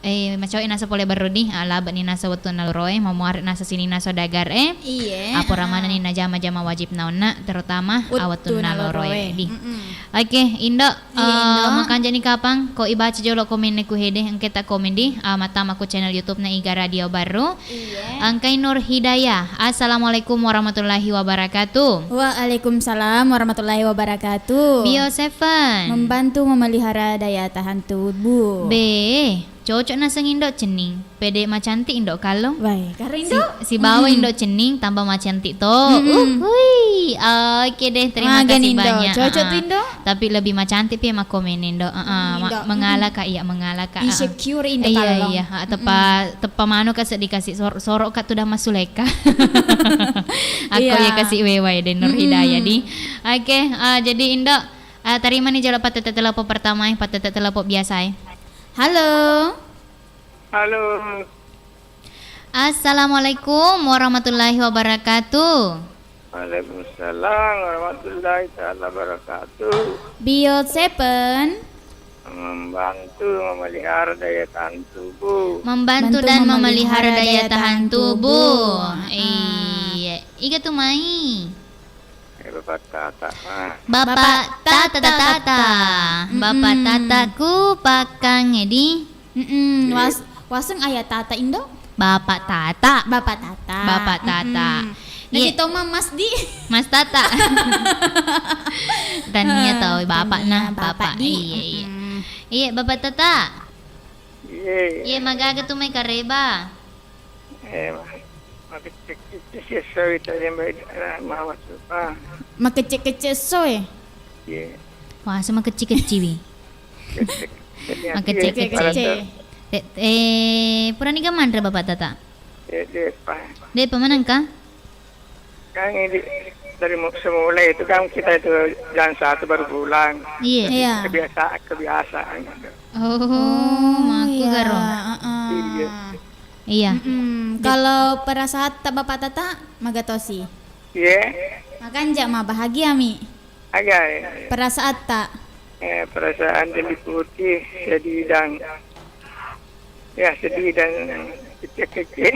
Eh, macawe nasa pole Barru di, ah, laba ni nasa wettunna loroe, mamuare nasa sininna saudagar e. Iye, ah, pura manenni najama-jama wajib na onna, terutama, ah, wettunna loroe di. Mm-mm. Oke, Indo, iya, eh, Indo. Makanja ni kapang, ko ibaca jolo komenne ku hede, engke ta komen di, ah, mattama ku channel YouTube na Iga Radio Barru. Iye. Engkai Nur Hidayah. Assalamualaikum warahmatullahi wabarakatuh. Waalaikumsalam warahmatullahi wabarakatuh. Bio Seven. Membantu memelihara daya tahan tubuh. Be. Cocok naseng Indo cenning. Pede macantik Indo kallong. Wai, karo Indo. Si-, sibawa Indo cenning tambah macantik to. Mm-mm. Uhui. Oke deh, terima kasih banyak. Cocok tu Indo. Tapi lebih macantik pi makkomen Indo. Heeh, mengalaka, iya, mengalaka. Insecure Indo kallong. Iya, iya. Teppa, teppa mano ka seddi kasi sor-, soro ka tu dah masuleka. Aku ya kasi wewa ya deh Nur Hidayah di. Oke, eh, jadi Indo, eh, terima ni jolo patete telepon pertama, eh, patete telepon biasa, eh. Halo. Halo. Assalamualaikum warahmatullahi wabarakatuh. Waalaikumsalam warahmatullahi taala wabarakatuh. Bio Seven. Membantu memelihara daya tahan tubuh. Membantu dan memelihara daya tahan tubuh. Iya. Iga tu mai? Eh, Bapak Tata, ah. Bapak Tata, Tata. Bapak Tata ku pakang edi. Mm-mm. Iya. Was-, waseng ayah Tata Indo? Bapak Tata. Bapak Tata. Bapak Tata. Mm-mm. Iya. Nanti Toma Mas di. Mas Tata. Tania tau bapak tania nah, bapak. Bapak di. Iya, iya. Mm-mm. Iya, Bapak Tata. Iya, iya. Iya, magaga tu mai kareba. Eh, ma-, makecek-kecek sih, sorry, tadi, Mbak, eh, Mama Supa. Makecek-kecek so, eh? Iya. Wah, sama kecil-kecil, wi. Kecek-kecek. Makecek-kecek. Iya, iya. Eh, eh, purani ga manre Bapak Tata? Iya, iya, Pak. Dek, pemenang kah? Kan ini dari mu-, semula itu kan kita itu jam satu baru pulang. Iya. Iya. Kebiasa-, kebiasaan. Oh, oh, maku iya, garo. Heeh. Iya. Iya. Mm-mm. Kalau perasaan tak Bapak Tata, magatosi. Iya. Makanja ma bahagia mi. Aga, ya. Perasaan tak? Eh, perasaan dan diikuti sedih dan, ya, sedih dan Kekke.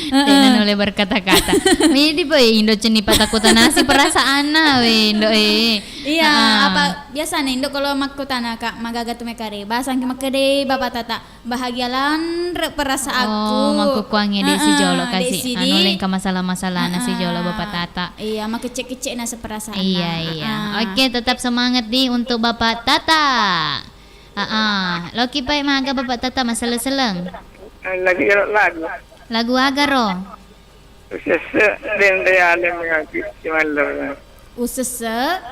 Tena nulle berkata-kata. Midi boy Indo cenni patakutanasi perasaanna we Indo e. Iya, apa biasana Indo kalau makkutana, Kak, magaga tu mekare, bahasa engka makkeda Bapak Tata, bahagia lanre perasaanku. Oh, makkukkuangnge de' si jolo kasi anu lengka masalah-masalahna si jolo Bapak Tata. Iya, makecek-kecek nase perasaan. Iya, iya. Oke, tetap semangat di untuk Bapak Tata. Aa, loki pai maga Bapak Tata maselleng-selleng. Lagi lagu. Lagu aga ro? Usesse denreale mengaki simallerre. Usesse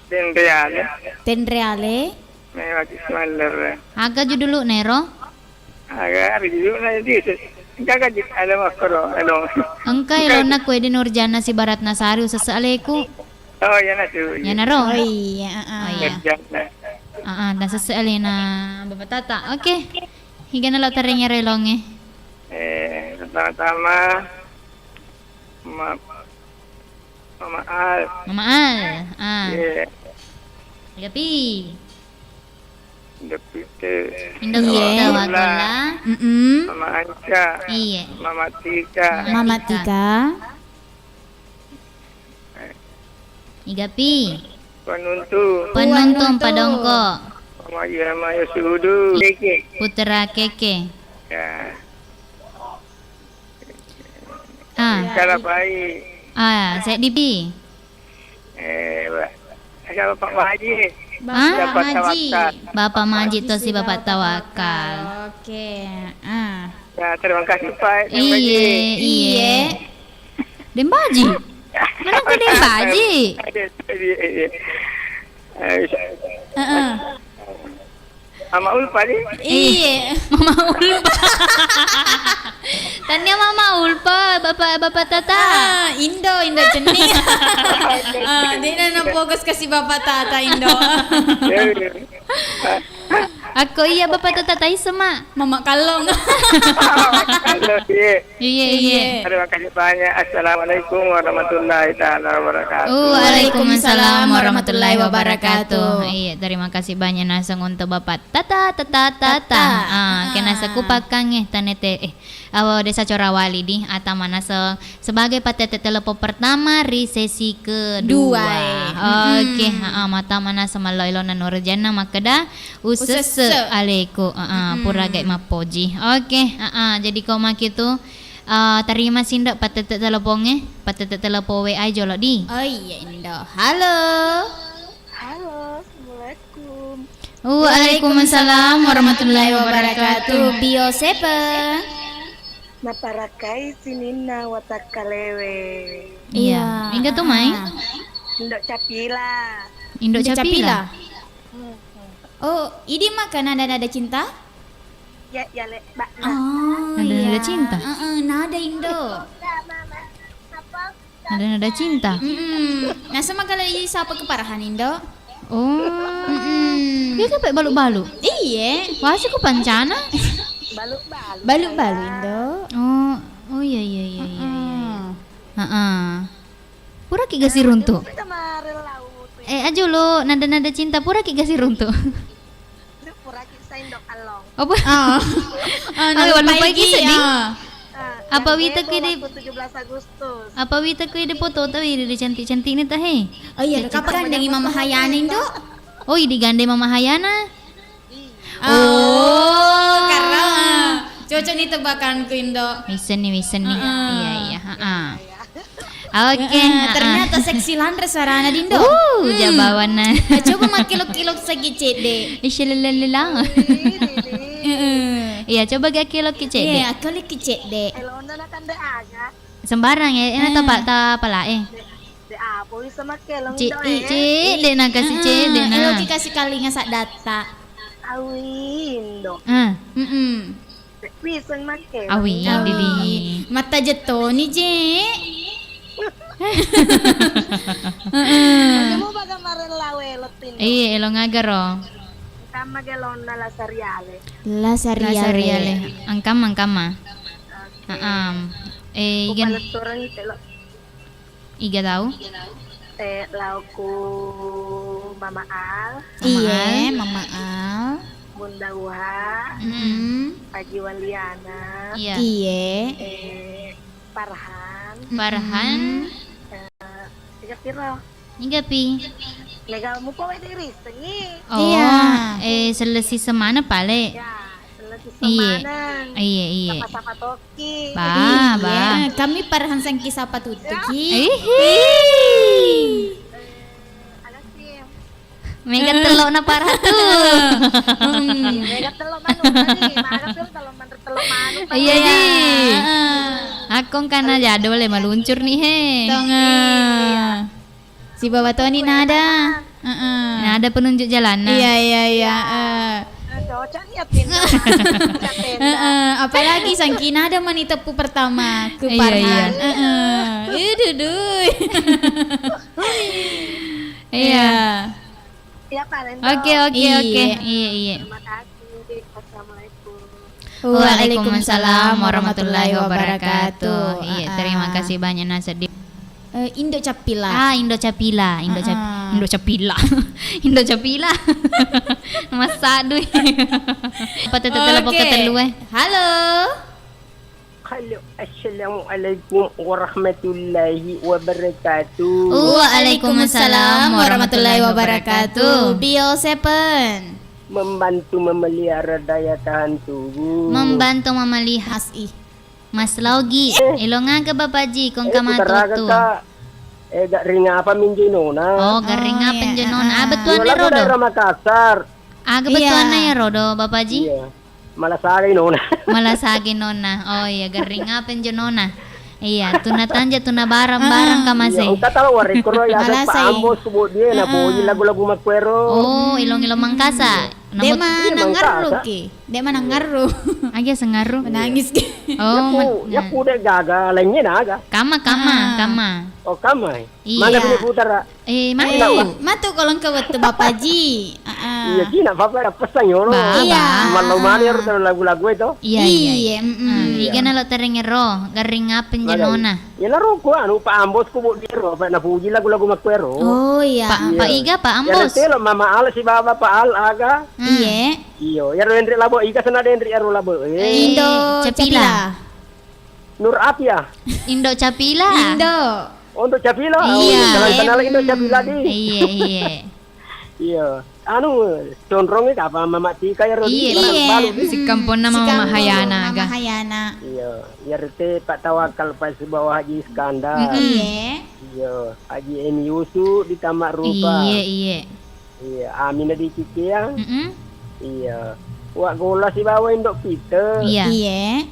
denreale. Denreale. Mengaki simallerre. Aga judulu nero? Aga ari judulna jadi se-, gaga ji-, ada makkoro, ada. Engka elona kue di Nurjana si Baratna Sari usesse aleku. Oh, iya, natu. Iya, naro. Oh, iya, heeh. Oh, iya. Nurjana. Heeh, dan sesse alena Bapak Tata. Oke. Higana lo tarengero elongnge. Eh, pertama-tama, Ma-, Mama Al. Mama Al. Ah. Iya. Gapi. Indo Pite. Indo Pite, Wagolla. Wagolla. Mm-mm. Mama Anca. Iya. Mama Tika. Mama Tika. Igapi. Panuntu. Panuntu, Panuntu. Padongko. Mama Iya Maya Sudu. Keke. Putra Keke. Ya. Ah. Kalapai. Ah, seddi pi. Eh, Ba-, siapa Pak Maji? Hah? Bapak Maji. Tawakal. Bapak Maji tosi Bapak Tawakal. Oke. Ah. Ya, terima kasih, Pak. Iye, iye. Dembaji. Mana ke Dembaji? Iya, iya. Eh, bisa. Heeh. Mama Ulfa, di? Iye. Mama Ulfa. Tania Mama Ulfa, Bapak, Bapak Tata. Ah, Indo, Indo Cenni. Ah, dia na fokus kasih Bapak Tata, Indo. Iya, iya. Akko iya Bapak Tata taisseng, Mak. Mama Kallong. Halo, iya. Iya, iya. Terima kasih banyak. Assalamualaikum warahmatullahi taala wabarakatuh. Waalaikumsalam warahmatullahi wabarakatuh. Iya, terima kasih banyak naseng untuk Bapak Tata, Tata, Tata. Tata. Ah, kena sekupakangnge tanete, eh, awa Desa Corawali di, ata manaseng sebagai patete telepon pertama ri sesi kedua. Dua, eh. Oke, mm-mm. Heeh, mata manaseng mallo elona Nurjana makkeda, Usesse. Usesse aleku, heeh, mm-mm. Pura gai mappoji. Oke, heeh, jadi ko maki tu, eh, terima sindo patete telepongnge, patete telepon W A jolo di. Oh iya, Indo. Halo. Halo, assalamualaikum. Waalaikumsalam warahmatullahi wabarakatuh. Bio sepe? Naparakai sininna watakkalewe. Iya. Iya. Engka tu mai? Ah. Indo Capila. Indo Indo Capila? Capila? Hmm. Oh, idi maka nada-nada cinta? Ya, ya, le, ba, na. Oh, nada-nada cinta? Heeh, nada Indo. Nada-nada cinta? Mm-mm. Naseng maka lagi sapa keparahan Indo? Oh. Mm-mm. Dia kan pakai balu-balu? Iye. Wah, sih, kok pancana? Balu-balu. Balu-balu Indo. Oh, oh iya, iya, iya, iya, iya. Heeh. Heeh. Pura ki gasiruntu. Eh, aja lo, nada-nada cinta, pura ki gasiruntu. Pura ki saindo kallong. Apa? Oh. Oh, oh, lupa lagi sedih. Ah. Apa wita ki di tujuh belas Agustus. Apa wita ki di foto tau di cantik-cantik ni tah, he? Oh iya, kapan dengan Mama Hayana, Indo? Oh, digandeng Mama Hayana. Oh, karena cocok nih tebakanku, Indo. Wisseng ni, wisseng ni. Heeh. Iya, iya, heeh. Oke, heeh, heeh. Ternyata seksi lanre suarana, Dindo. Uh, hmm. Jabawanna. Nah, coba makkilok-kilok sagi cedde. Isyalalalah. Heeh. Iya, coba ga kilok ki cedde. Iya, kilok ki cedde. Sembarang ya, ini tempat ta pala eh. De apa bisa makke long ci, do, eh. Cedde na kasih cedde na. Elo ki kasih kalinga saddatta. Awindo. Ah. Mm-mm. Wiseng makke. Awi, awi. Didi. Matta jettoni je. Heeh. Kamu baga marella welo tin. Iya, elo ngagaro. Kamma gelonna la sariale. La sariale. La sariale. Angkamma, angkamma. Oke. Heeh. Eh, igan. Upaleturangi telo. Iga tau? Eh, lao ku Mama Al. Iye, Mama Al. Bunda Uha, Mm-mm. Haji Waliana, Iya. Iye. Eh, Farhan. Mm-mm. Farhan. Eh, tiga piro? Niga pi? Mega mupo wae dirisengi. Oh, Iya. Eh, selesai semana pale. Ya, selesai Iye. Semana. Iye, iye. Sapa-sapa toki. Ba, Iye. Ba. Kami Farhan sangki sapa tutuki. Ya. Ihi. Eh, ada sim. Mega tello na paratu. Hmm. Mega tello manuk tadi. Mana piro tello manuk, tello manuk. Iya, Iya. Di. Heeh. Akkong kana jadwal e maluncur nih, he. Tong, Iya. Sibawa toni nada. Heeh. Nada penunjuk jalanna. Iya, iya, iya. Iya. Eh. Eh, cocok nih ya, pinter. Heeh, apalagi sangki nada mani teppu pertama ku Iya, Farhan. Iya. Heeh. Ih, dudui. Iya. Iya. Iya, Pak Lendo. Oke, oke, Iya. Oke. Iya, iya. Terima kasih. Assalamualaikum. Waalaikumsalam warahmatullahi wabarakatuh. Iya, terima kasih banyak, Nasir. Eh, Indo Capila. Ah, Indo Capila, Indo Cap-, Heeh. Indo Capila. Indo Capila. Masa dui. Apa tetep telepon Oke. Ketelu, eh? Halo. Halo, assalamualaikum warahmatullahi wabarakatuh. Waalaikumsalam warahmatullahi wabarakatuh. Bio Seven. Membantu memelihara daya tahan tubuh. Membantu memelihara. Mas, ih. Mas Laugi, Eh. Elong aga Bapak Ji, kong Eh, kamatu putaraga, tu. Kak. Eh, gak ring apa minjo nona? Oh, gak ring Oh, apa iya, njo nona? Ah, heeh. Bettuanna Iya, lagu rodo? Daerah Makassar. Aga Iya. Bettuanna ya rodo, Bapak Ji? Iya. Malasage nona. Malasage nona. Oh iya, garring apa njo nona? Iya, tuna tanja, tuna barang, barang kamase. Iya, engka tau warekko ro ya Malasai. Pak Ambos ku bodie na boji lagu-lagu makkuero. Oh, ilong-ilong mangkasa. Namo- Dema Iya, nangarru mangkasa. Ki. Dema nangarru. Aja sengarru. Menangis ki. Oh, ya ku, ya ku de gaga lainnya naga. Kama, kama, kama. Oh, kama. Iya. Mangga punya putara. Eh, matu. Eh, matu kalau engka wettu Bapak Ji. Heeh. Iya, Ji, nak apa-apa, pesan yolo. Ba, iya. Malau mani harus lagu-lagu itu. Iya, iya. Iya, mm-mm. Ah, iya. Iga nalo tereng ero, garring apa njenona? Ya naro ku anu Pak Ambos ku bu diro, Pak napuji lagu-lagu makkuero. Oh, iya. Pak, Pak Iga, Pak Ambos. Ya nanti lo Mama Al si Baba Pak Al aga. Hmm. Iya. Iyo, ya Rendri Labo Iga sana Rendri Aro Labo. Eh. Indo Capila. Capila. Nur Atia. Indo Capila. Indo. Oh, Indo Capila. Oh, iya. Kenal-kenal Indo Capila di. Iya, iya. Iya. Anu, conrong e apa Mama Tika ya Rodi? Iya, balu, balu di. Sikamponna Mama Mahayana, Mama Hayana. Iya, ya rete Pak Tawakal pas bawa Haji Iskandar. Mm-mm. Iya. Iya, Haji Eni Yusuf di Tamak Rupa. Iya, iya. Iya, Amina di Cicea. Mm-mm. Iya. Wa gola sibawa Indo Pite. Iya. Iya.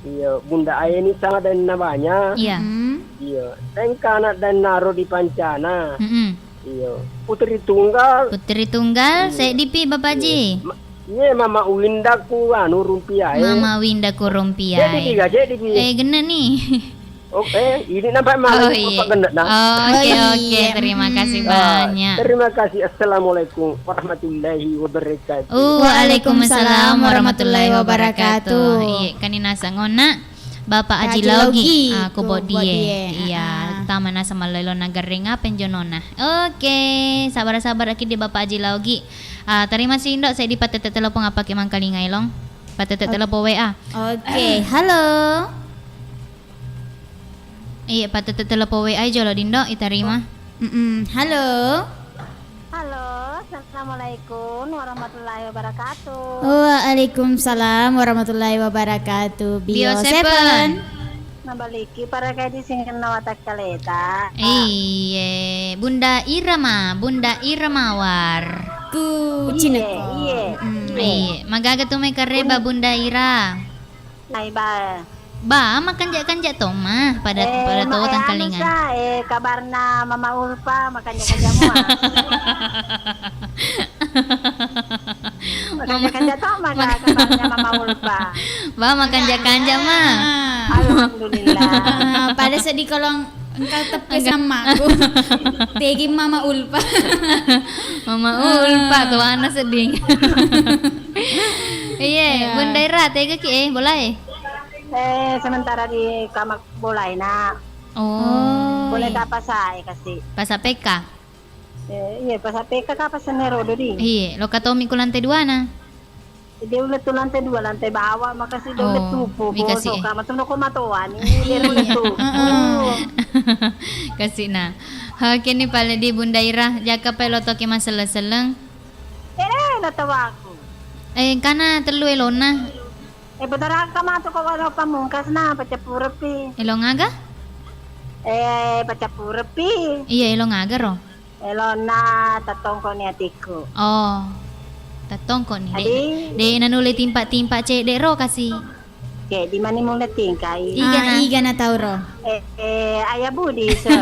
Iya, Bunda Aeni sama dan nabanya. Iya. Mm. Iya. Tengkana dan naro di pancana. Mm-mm. Iya. Putri Tunggal. Putri Tunggal, iya. Seddi pi Bapak Ji. Iya. Ma-, iya, Mama Winda ku anu rumpiae. Mama Winda ku rumpiae. Jadi tiga, jadi pi. Eh, genne nih. Oh, eh, ini nampak malah. Oh, iya. Apa gendek, nah? Oh, oke, oke. Terima kasih banyak. Terima kasih. Assalamualaikum warahmatullahi wabarakatuh. Waalaikumsalam warahmatullahi wabarakatuh. Iya, kani nasang onna Bapak Haji Laugi. Aku bot die. Iya, tama nasa malelo nagarring apa njonona. Oke, sabar-sabar aki di Bapak Haji Laugi. Ah, terima kasih Indo, saya dipatete telepon apa ke mangkalinga elong. Patete telepon W A. Oke, halo. Iya, patete telepon W A jolo dindo itarima. Mm-mm. Halo. Halo, assalamualaikum warahmatullahi wabarakatuh. Waalaikumsalam warahmatullahi wabarakatuh. Bio Bio Seven. Seven. Nabaliki parakai di singenna watakkaleta. Iye, Bunda Ira ma, Bunda Ira mawar. Ku Iye, Cineko. Iye. Mm. Iye, magaga tu mai kareba Bunda Ira. Nai ba. Ba, makanja-kanja to, Ma, pada, eh, pada to ma-, eh, tangkalingan. Anu sa, eh, kabarna Mama Ulfa, makanja-kanja mua. Makanja-kanja to, Ma, kabarna Mama Ulfa. Ba, makanja-kanja, Ma. Alhamdulillah. Ah, pada sedih kalau Engka teppe sama aku. Tegi Mama Ulfa. Mama Ulfa, tuana sedih. Iya, Bunda Ira, tega ki, eh, bola, eh? Eh, sementara di kamar bola, nak. Oh. Boleh tak pasai kasih? Pasa P K. Eh, iya, pasa P K kah, pasa Nerodo di? Iya, lo katomi ku lantai dua na. Dia ulettu lantai dua, lantai bawah, makasih dia ulettu. Oh, upo, mikasi, eh. Soka, matu noko matoani, dia ulettu. Heeh. Kasina. Oke ni pale di Bunda Ira, jaka pa elo toki masselleng-selleng. Eh, na tawaku. Eh, kana tellu elona. Eh, betaraka matu ko wano pamungkas na, pacappurepi. Elong aga? Eh, pacappurepi. Iya, elong aga ro? Elona tattongko ni atikku. Oh, tattongko ni. Adi? De, de nanulle timpa-timpa cedde ro kasi. Ke, di mani mulle tingkai? Iga na. Ah, iga na tau ro. Eh, eh, Ayah Budi, so.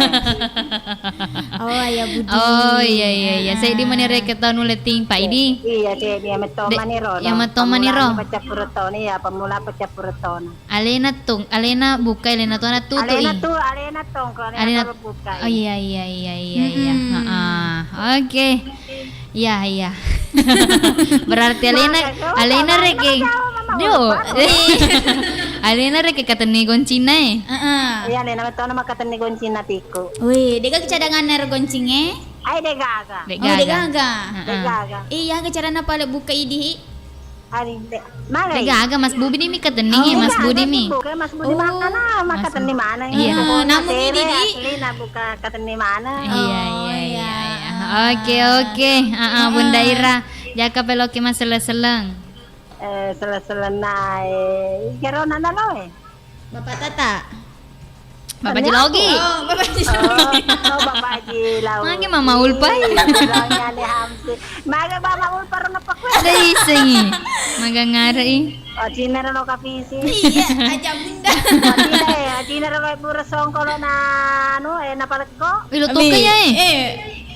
Oh, Ayah Budi. Oh, iya, iya, iya. Ah. Saya di mani reke tau nulle timpa, idi? Iya, ke, dia metto mani ro, iya, metto mani ro. Pemula pacappurettoni, ya, pemula pacappurettoni. Alena tong, alena buka, alena tuana tutui. Alena tu, alena tongko, alena, alena tongko buka. Oh, iya, iya, iya, iya, iya. Mm-mm. Heeh. Oke. Iya, iya. Berarti alena, maka, alena reke. Mama, dio. Alena reke katenni goncina e. Heeh. Iya, alena metto na makatenni goncina tiku. Wih, dega cadanganna ro goncinge? Ai, degaga. Oh, degaga. Heeh. Degaga. Iya, aga carana pale buka idi? Ari, de-, magai? Degaga, Mas Budi mi katenning, oh, Mas Budi mi. Buka Mas Budi. Oh. Makana, makatenni mana? Iya. Ah, namu mi, Didi? Asli na buka katenni mana? Iya, iya, iya, iya. Oh, iya. Oke, oke. Ah, ah, Bunda Ira. Jaka peloki masselleng-selleng. Eh, selleng-selleng na, eh, ijaro nana lo, eh. Bapak Tata. Bapak Haji Logi. Oh, Bapak Haji Logi. Oh, oh, Bapak Haji Logi. Magi Mama Ulpa? Ih, bilangnya nih Hamsi. Magi Mama Ulpa ro napakku. Ada isengi. Maga ngare i. Oh, Cina ro kapisi. Iya, aja Bunda. Oh, Cina ya, Cina ro kayak buru songkolo na anu, eh, napalekko. Ilo toke ya, eh. Eh.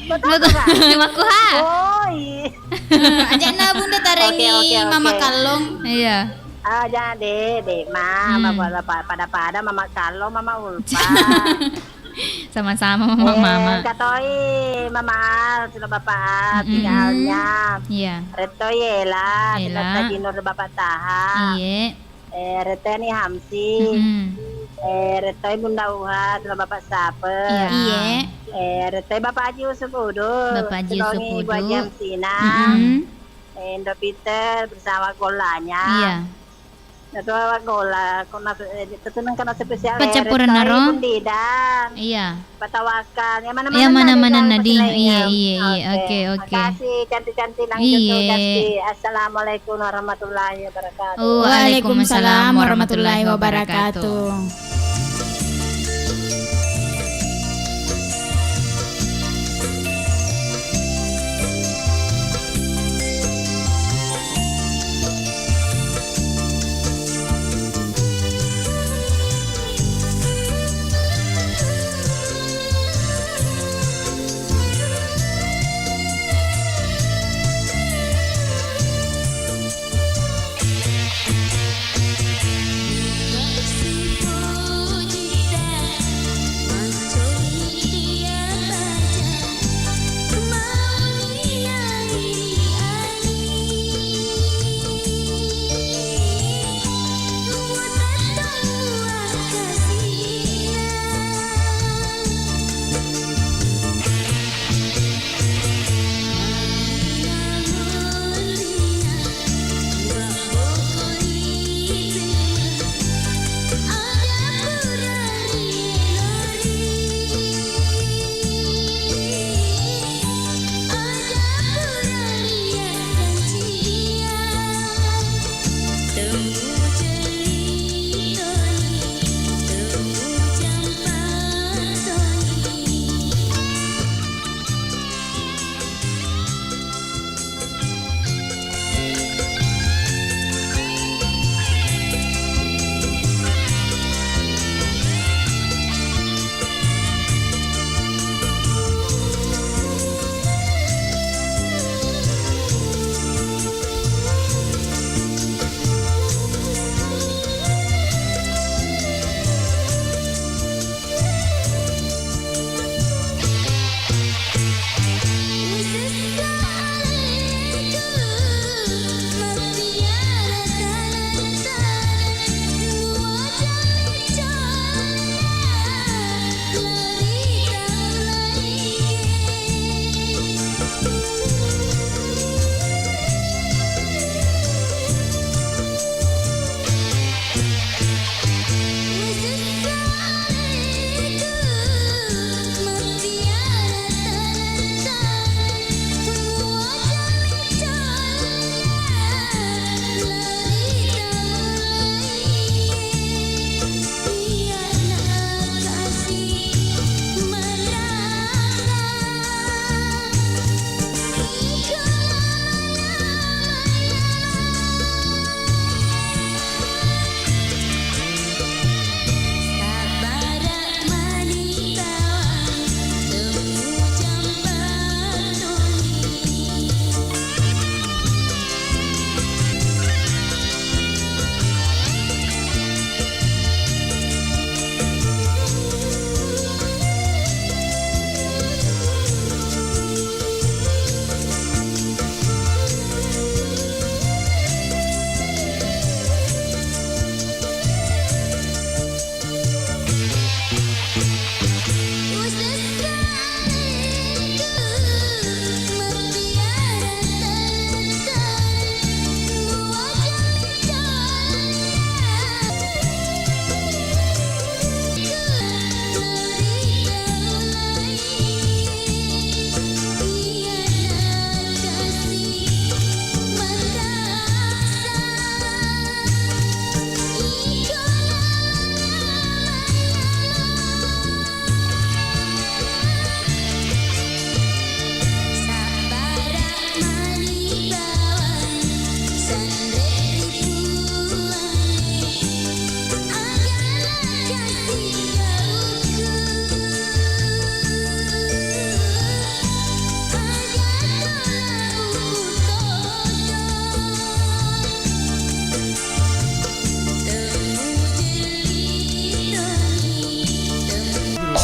Lo to-, maku ha. Oh, iya. Eh, aja na Bunda tarengi. Oke, oke, oke. Mama Kallong. Iya. Ah, jadi, Dek, Ma, hmm. Pada-pada Mama Kallong, Mama Ulpa. Sama-sama, Mama, eh, Mama. Katoi Mama Al, sudah Bapak Al, mm-mm. Tinggalnya. Iya. Retto Yela, Yela. Sudah Tajinur Bapak Taha. Iye. Eh, retto ni Hamsi. Mm-mm. Eh, retto Bunda Uha, sudah Bapak Sape. Iya. Iye. Eh, retto Bapak Haji Yusuf Udu. Bapak Haji Yusuf Udu. Sudah Ibu Haji Hamsina. Mm-mm. Eh, Indo Peter bersama golanya. Iya. Nato gola, kona, eh, tetu nengka na spesial, eh, paccappureng naro. Bundida. Iya. Patawakal. Iya, mana-mana Ding. Iya, iya, iya. Oke, oke. Makasih, cantik-cantik, lanjut tuh, Dasti. Assalamualaikum warahmatullahi wabarakatuh. Waalaikumsalam warahmatullahi wabarakatuh.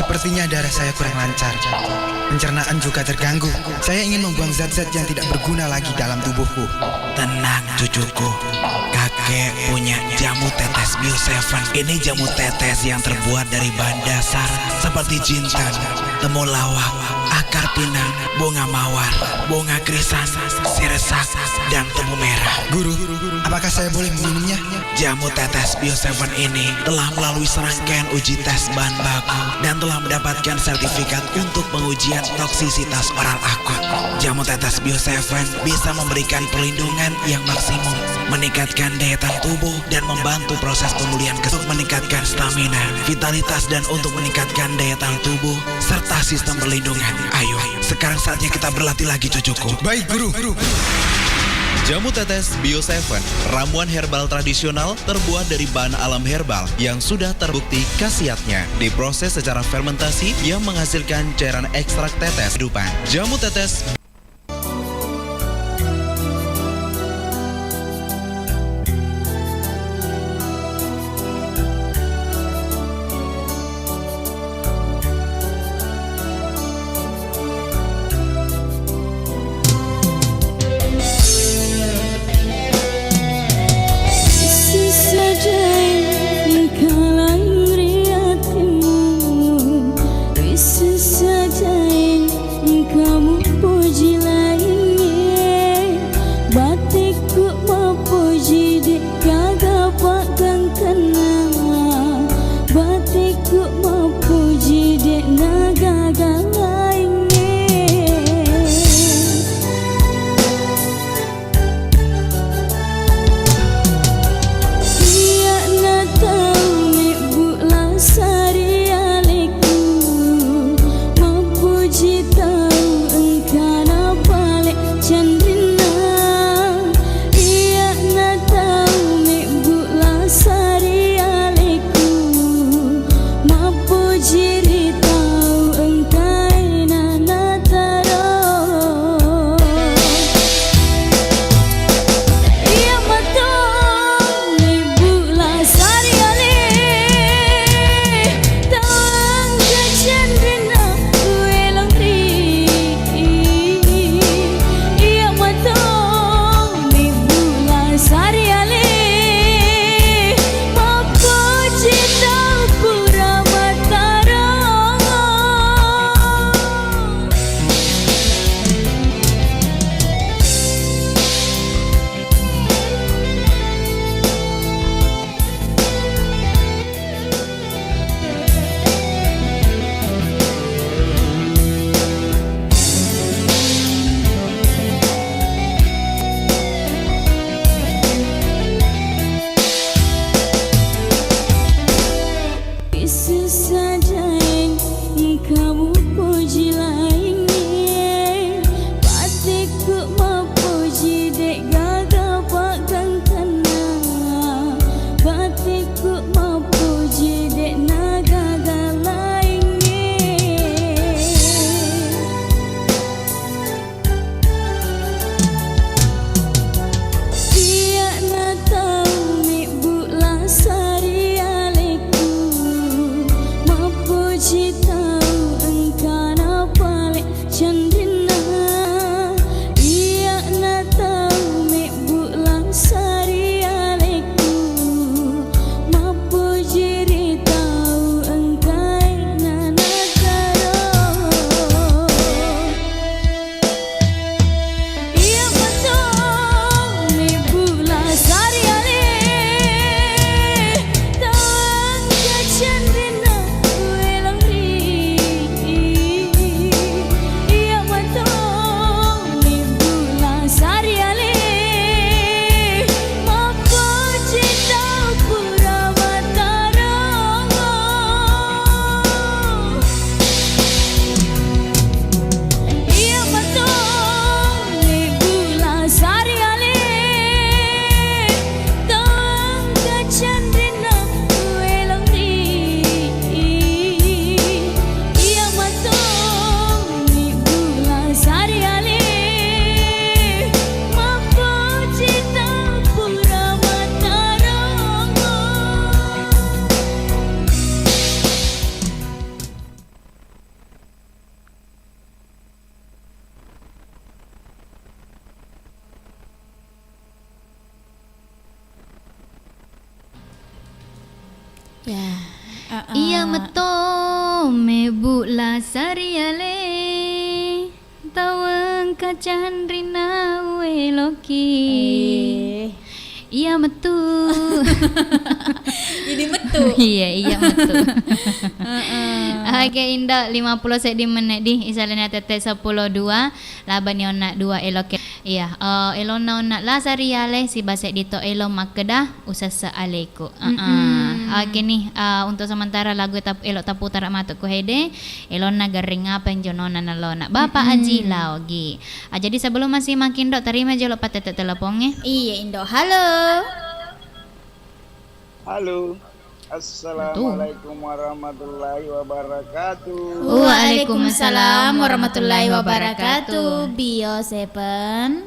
Sepertinya darah saya kurang lancar. Pencernaan juga terganggu. Saya ingin membuang zat-zat yang tidak berguna lagi dalam tubuhku. Tenang, cucuku. Kakek punya jamu tetes Bio Seven. Ini jamu tetes yang terbuat dari bahan dasar seperti jinten, temulawak, akar pinang, bunga mawar, bunga krisan, siresak, dan tebu merah. Guru, apakah saya boleh meminumnya? Jamu tetes Bio Seven ini telah melalui serangkaian uji tes bahan baku dan telah mendapatkan sertifikat untuk pengujian toksisitas oral akut. Jamu tetes Bio Seven bisa memberikan perlindungan yang maksimum, meningkatkan daya tahan tubuh, dan membantu proses pemulihan untuk meningkatkan stamina, vitalitas, dan untuk meningkatkan daya tahan tubuh serta sistem perlindungan. Ayo, sekarang saatnya kita berlatih lagi, cucuku. Baik, Guru. Jamu tetes Bio Seven, ramuan herbal tradisional terbuat dari bahan alam herbal yang sudah terbukti khasiatnya. Diproses secara fermentasi yang menghasilkan cairan ekstrak tetes kehidupan. Jamu tetes Sisa jae engka laing ri atemmu, sisa jae engka mupoji laingnge. Batekku mapoji de' gaga paggangkanna, batekku mapoji de' nagaga laingnge. Iya'na tau mebbu' lasa ri alekku, mappoji tau engkana pale' canrinna. Iya'na tau mebbu' lasa ri alekku, mappoji ri tau engkae nanataro. Iya mato mebbu' lasa ri ale, tau engka canrinna uwelong ri. Iya mato mebbu' lasa ri ale, mappoji tau pura mattarong. Sisa jae engka mupoji laingnge, batekku mappoji de' gaga paggangkanna, batekku mappoji de' nagaga laingnge. Iya'na tau mebbu' lasa ri alekku, mappoji tau engkana pale' canrinna. Iya'na tau mebbu' lasa ri alekku, mappoji ri tau engkae nanataro. Iya mato mebbu' lasa ri ale, tau engka canrinna uwelong ri. Ya. Iya metto mebbu la sariale, tawengka canrina ueloki. Eh. Iya mettu. Jadi mettu. Iya, iya mettu. Heeh. Oke, Indo, lima pulo seddi menit di, isalena tette seppulo dua, labani onna dua eloke. Iya, eh, elonna onna la sariale, siba seddi to elo makkeda, usesse aleku. Heeh. Mm-mm. Oke nih, eh, untuk sementara lagu tap-, elo taputara matu ku hede, elonna garring apa yang jonona nalona. Bapak Aji Laogi. Ah, jadi sebelum masih makin dok, terima jolo patete teleponnya. Iya, Indo. Halo. Halo. Assalamualaikum warahmatullahi wabarakatuh. Waalaikumsalam warahmatullahi wabarakatuh. Bio Seven.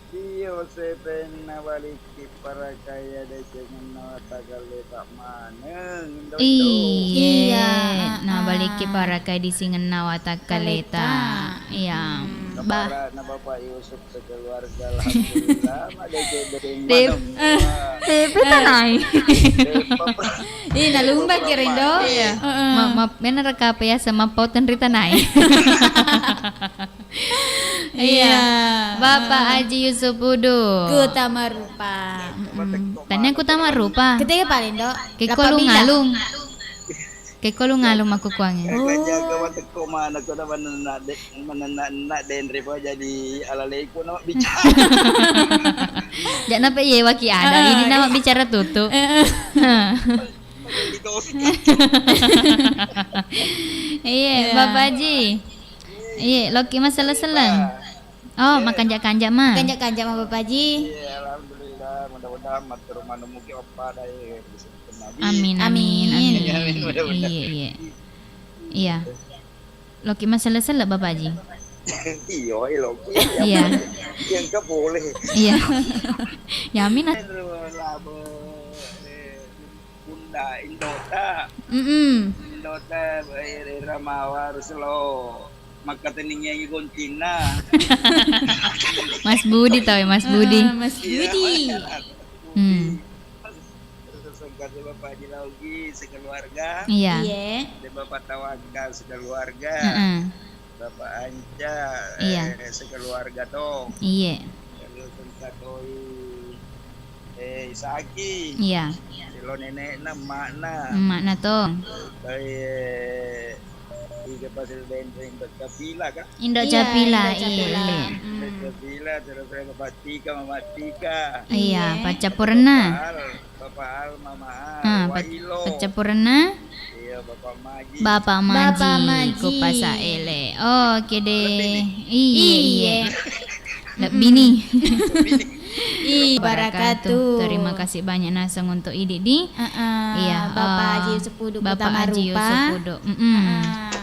Bio Seven nabalikki parakaya decengenna watakale tak maneng. Iye, iya, nabalikki parakai disingenna watakkaleta. Kaleta. Iya. Hmm. Bah. Kepala na Bapak Yusuf sekeluarga, alhamdulillah, madeceng-deceng maneng. Dep-, eh, tanai. Ih, nalumba kira Indo. Iya. Heeh. Ma-, ma-, mena reka apa ya sama pauten ri tanai. Iya. Bapak Haji Yusuf Udu. Kutama rupa. Mm-mm. Tania kutama rupa. Ketika paling, Dok. Keko lu ngalung. Keko lu ngalung makkukuangnge. Oh. Jaga watekko mana kau dah menenna de-, menenna denre pa jadi alaleku nama bicara. Jak napa iye waki ada. Ini nama bicara tutu. Heeh. Iya, Bapak Haji. Iya, loki masalah seleng. Oh, makanja-kanja ma. Makanja-kanja ma, Bapak Haji. Iya, alhamdulillah, mudah-mudahan matur manemuki oppa dai. Amin, amin, amin. Iya, iya. Iya. Loki masalah seleng, Bapak Haji. Iya, loki. Iya. Yang ke boleh. Iya. Ya, amin. Bunda, indota. Mm-mm. Indota, eh, Ramawa harus lo makkateningiangi goncinna. Mas Budi tau ya, Mas Budi. Heeh, Mas Budi. Iya, Mas Budi. Hmm. Terus sengkase Bapak Haji Laugi sekeluarga. Iya. Iya. Dan Bapak Tawakal sekeluarga. Heeh. Bapak Anca, iya, eh, sekeluarga to. Iya. Terus engka toi, eh, Isaki. Iya. Silo nenekna, emakna. Emakna to. Toi, eh, Iga Pasir Benreng, Indo Capila, kah? Indo Capila, iya, Indo Capila. Iya. Hmm. Indo Capila, terus saya Bapak Tika, Mama Tika. Iya, iya, paccappurenna. Bapak Al, Bapak Al, Mama Al, ah, pac-, Wailo. Paccappurenna? Iya, Bapak Maji. Bapak Maji, Bapak Maji. Ko Pasa Ele. Oke deh. Lebbi ni. Iya, iya. Lebbi ni. Lebbi ni. Ih, barakatuh. Terima kasih banyak naseng untuk Idi di. Heeh, iya, Bapak eh, Haji Yusuf Udu, Bapak Haji Yusuf Udu. Mm-mm. Heeh.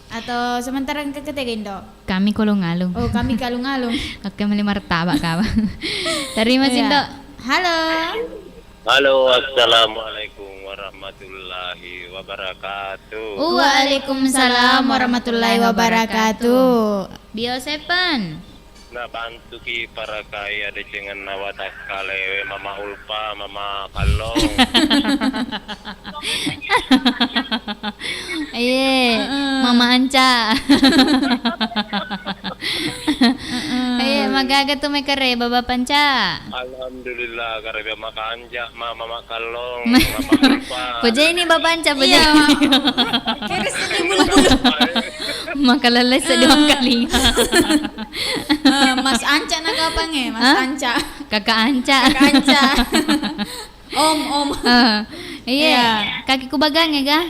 Atau sementara engka ketega, Indo? Kami kolong-alung. Oh, kami kalung-alung. Oke, meli martabak kawa. Terima kasih, iya, Indo. Halo. Halo, assalamualaikum warahmatullahi wabarakatuh. Waalaikumsalam warahmatullahi wabarakatuh. Bio Seven. Nabantuki parakai adecengenna watakkalewe, Mama Ulfa, Mama Kallong. Iye, heeh. Mama Anca. Heeh. Iye, magaga tu mai kareba Bapak Anca. Alhamdulillah, kareba makanjak, Mama Kallong, Mama Ulfa. Pojai ni Bapak Anca, pojai. Iya, Mak. Kira seddi bulu-bulu. Makalele seddi, eh, makalinga. Eh, Mas Anca na kapangnge, Mas, hah? Anca. Kakak Anca. Kakak Anca. Om, om. Eh, iya. Iya. Kaki ku bagang ya, ga?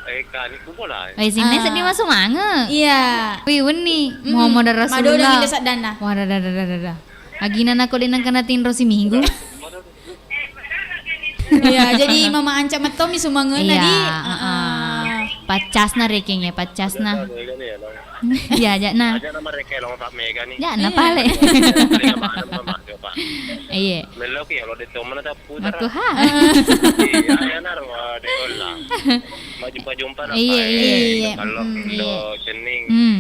Eh, kani ku bola. Eh, sini, eh, seddi masuk mange. Iya. Wih, wenni. Mm-mm. Muhammad Rasulullah. Madodang inda saddanna. Wah, dah, dah, dah, dah, dah. Agina nako denang kena tinro si minggu. Iya, jadi Mama Anca mettomi sumangena. Iya, di, heeh. Heeh. Paccasna rekeng ya, paccasna. Iya, aja na. Aja nama rekeng long Pak Mega nih. Ya, na pale. Iya. Paling mana Mama coba. Iya. Melo ki ya lo de tomana ta putar. Aku ha. Iya, ya naro de ola. Maju-maju umpan apa? Iya, iya. Iya. Kalau, mm, do cenning. Hmm.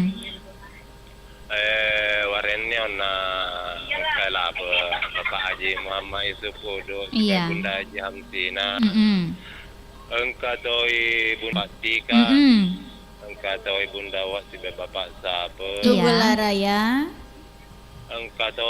Eh, warenni onna engka labe Bapak Haji Muhammad Yusuf Udu, iya, Bunda Haji Hamsina. Mm-mm. Engka toi Bunda Patika. Mm-mm. Engka toi Bunda Wa sibawa Bapak Sape. Iya. Tugu Laraya. Engka to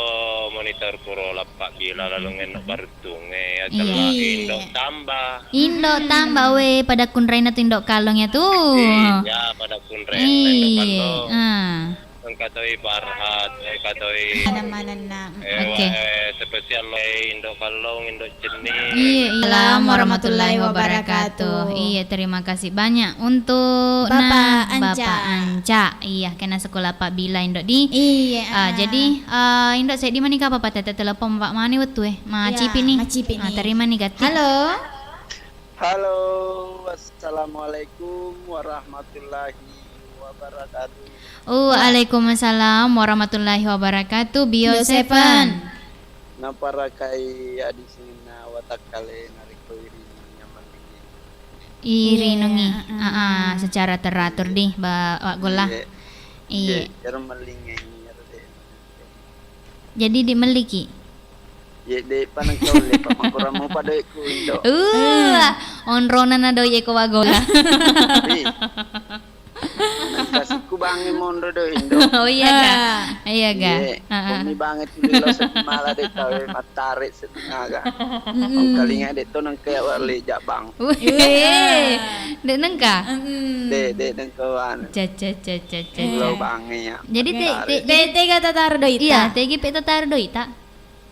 monitor kuro lappa bila laleng enno bartunge, iya, atella Indo tambah. Indo tambah, we, pada kunraina tu Indo Kallong ya tu. Iya, pada kunraina Indo Kallong. Ah. Engka toi Farhat, engka toi. Ada manenna. Eh, oke. Wa-, eh, spesial lo Indo Kallong, Indo Cenning. Iya, iya. Assalamualaikum warahmatullahi wabarakatuh. Iya, terima kasih banyak untuk Bapak Anca. Bapak Anca. Iya, kena sekolah Pak Bila Indo di. Iya. Ah, jadi, ah, Indo seddi mani ka Bapak tete telepon Pak mani wettu eh. Macipi ni. Iya, macipi ni. Ah, terima ni gatti. Halo. Halo, assalamualaikum warahmatullahi wabarakatuh. Oh, waalaikumsalam warahmatullahi wabarakatuh. Bio Bio Seven. Seven. Naparakai adi sininna watakkale narekko iringi yang penting. Irinungi. Iya, heeh. Ah, ah, secara teratur di, Ba-, Wak Golla. Iya. Iya. Iya, ero mellingengi, ero de. Jadi di melliki? Iya, de, pa nengka ulle, pa makurang mupa doikku, Indo. Uh, onrona na doi eko Wak Golla. Ih. Nengka sikku bange monro do Indo. Oh iya ga? Ah. Iya ga? Iya, ah, ah. Kumi bange tuli lo seddi mala de tau mattare seddi naga. Mm-mm. Engkalinga de to nengka ya wale jabang. Wih. Iya. De nengka? Mm-mm. De, de nengka wan. Ca, ca, ca, ca, ca, Lo ca. Bange ya. Jadi te, mattare. Te, te, tega tatar doita? Iya, tegi pe tatar doita?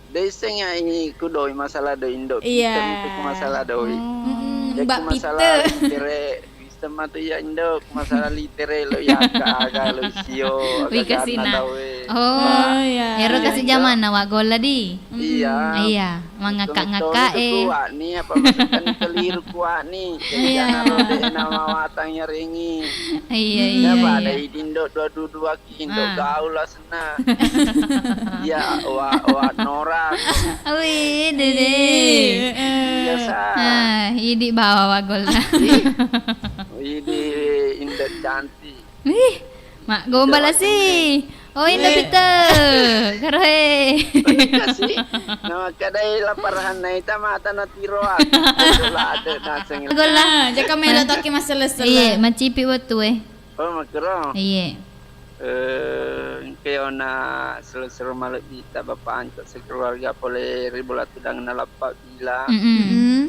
Deissengngi ku doi masalah doi Indo. Iya. Kita itu ku masalah doi. Mm-mm, ya, Mbak ku masalah Peter. Litere, bisa matu ya Indo, ku masalah litere lo ya aga-aga lo sio, wih, aga-aga kasina. Tawe. Oh, oh, iya. Ero iya, kasi Indo. Jamanna Wak Golla di. Iya. Mm-mm. Iya, mangakak-ngakak, betul, betul, eh. Kuat ni, apa maksudnya keliru kuat ni. Iya. Jangan lo deh nama watang ya rengi. Iya, iya, iya. Ya, pada idi Indo dua dua dua Indo gaul asenna. Ah. Ya, wa, wa norak. Wih, dede. Iya, sa. Ah, idi bawa Wak Golla. Ih. Idi Indo cantik. Ih, mak gombal asi. Oh, Indo Peter. Karohe. Kasih. Nama kadai lapar hanai tamata na tiro aku. Betul lah, ada naseng. Golla. Ah, jaka melo toki masalah-salah. Iya, macipi wettu, eh. Oh, makkero? Iye. Eh, engka yona selo-selo malebbi'ta Bapak Anca sekeluarga pole ri Bola Tudang Nalappa Bila. Mm-mm. Mm-mm.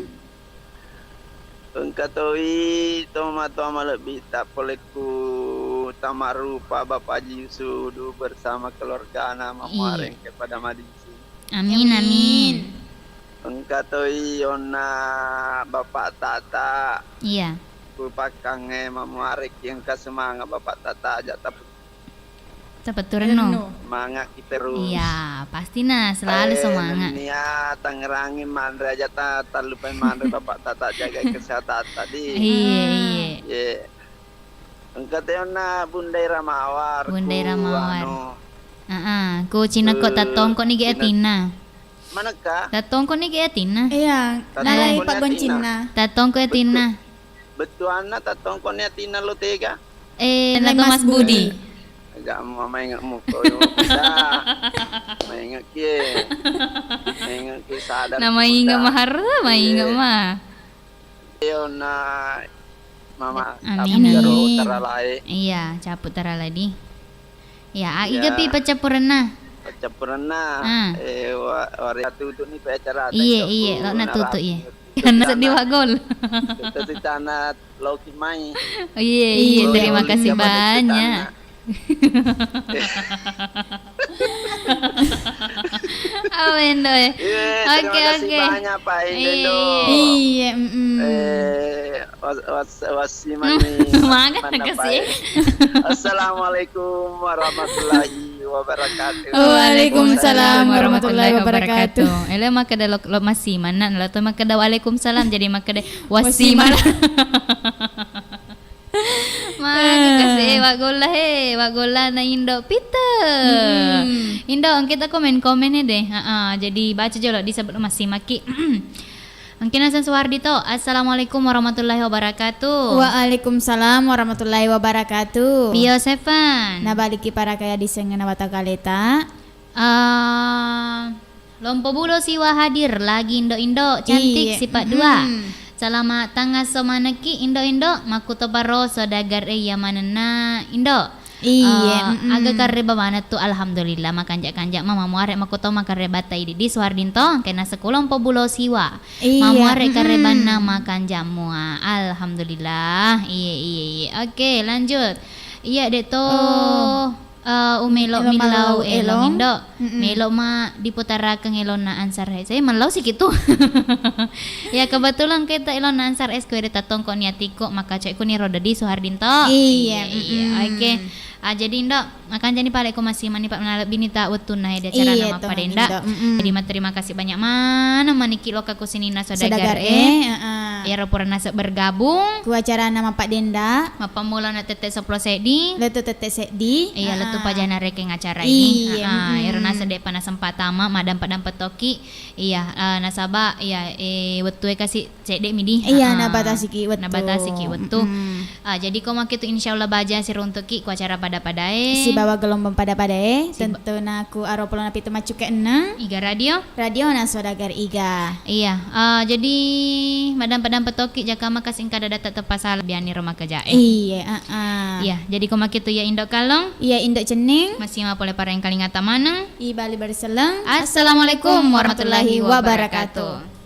Engka toi tomatoa malebbi'ta pole ku Tamarupa Bapak Haji Yusudu bersama keluargana, iya, mamuareng kepada madi. Amin, amin. Amin. Engka toi onna Bapak Tata. Iya. Ku pakkangnge mamuareki engka semangat Bapak Tata aja tapi tapettu rennu. Rennu. Semangat kita terus. Iya, pasti na selalu semangat. Nennia Tangerangi manre aja ta, tallupai manre Bapak Tata jaga kesehatan tadi. Iya, iya. Iya. Engka teonna Bunda Iramawar, Bunda Iramawar. Anu, heeh, ku Cinekko, eh, tattongko nigi atinna. Manekka? Tattongko nigi atinna. Iya, nalai paggoncinna. Tattongko atinna. Bettuanna tattongko ni atinna lo tega? Eh, nalai nato Mas Budi. Aga maingekmu ko. Maingek kie. Maingek kie sadar. Na maingek mahar, maingek mah. Onna mama. Amin. Capu taro taralae. Iya, capu taralae di. Iya, a, iga pi paccappurenna? Paccappurenna. Ah. Eh, wa-, wari tutu ni pe acara. Iye, iye, lo na tutu, iye. Karena seddi wa gol. Kita sitana loki mai. Iye, iye, terima kasih banyak. Awe, Indo, eh. Iya, terima kasih banyak, Pak Indo. Iya, mm-mm. Eh, was-, was-, wasi mani, maga kasih. Assalamualaikum warahmatullahi wabarakatuh. Waalaikumsalam warahmatullahi wabarakatuh. Ele makkeda lo, lo masi manna, lo to makkeda waalaikumsalam, jadi makkeda wasi manna. Magi kasi, eh, wa golla he, wa golla na Indo Peter. Hmm. Indo, engka ta komen-komen e deh. Heeh, jadi baca jolo di sebelum massimaki. Engka naseng Suwardi to. Assalamualaikum warahmatullahi wabarakatuh. Waalaikumsalam warahmatullahi wabarakatuh. Bio Seven. Nabaliki parakaya di sengena watakaleta. Eh, Lompo Bulo siwa hadir lagi, Indo-indo cantik. Iya. Sifat dua. Mm-mm. Salama tangasso manekki, Indo-indo, makkutoparo saudagar e iya manenna, Indo. Iye, eh, mm-mm. Aga karre bawana tu, alhamdulillah, makanja-kanja ma, mamuare makkuto makarre batta idi di Suhardinto, engkaina sekolah empat bulo siwa. Iya, mamuare karre mm-mm. Banna makanja mua, alhamdulillah. Iye, iye, iye. Oke, lanjut. Iya, de to. Oh. Eh, umelo millau elong, Indo. Mm-mm. Melo ma diputarakeng elonna Ansar S. Eh, mellau siki tu. Ya, kebetulan kita elonna Ansar S kuwede tatongko ni atiko, maka cek kuni roda di Suhardinto. Iya, iya, mm-mm. Oke. Ah, jadi Indo, makanjani pale ko masih mani Pak menalebbini ta wettunna ya di acara nama Pak Denda. Indo. Mm-mm. Jadi, terima kasih banyak mana maniki loka kusinina saudagar e. Heeh. Iyaro pura naseng bergabung. Ku acarana Mappaddenda. Mappammula na tette seppulo seddi. Lettu tette seddi. Iya, lettu pajana rekeng acara ini. Iya, heeh, mm-mm. Ero naseng de'pa nasempatama, madampa-dampa toki. Iya, eh, nasaba, iya, eh, wettue kasi cedde mi di. Iya, heeh. Nabatasiki wettu. Nabatasiki wettu. Mm-mm. Ah, jadi ko makkitu insyaallah baja siruntuki ku acara pada-padae. Sibawa gelombang pada-padae. Siba- Tentuna ku aro pulona pitu maccuke enneng. Iga Radio. Radiona saudagar Iga. Iya, eh, jadi madampa-dampa toki jaka makasing kada data tepasala biani ro makaja'e. Iya, heeh. Iya, jadi ko makkitu ya Indo Kalong. Iya, Indo Cenning. Masih ma pole pareng kalingata maneng. I bali berseleng. Assalamualaikum warahmatullahi wabarakatuh.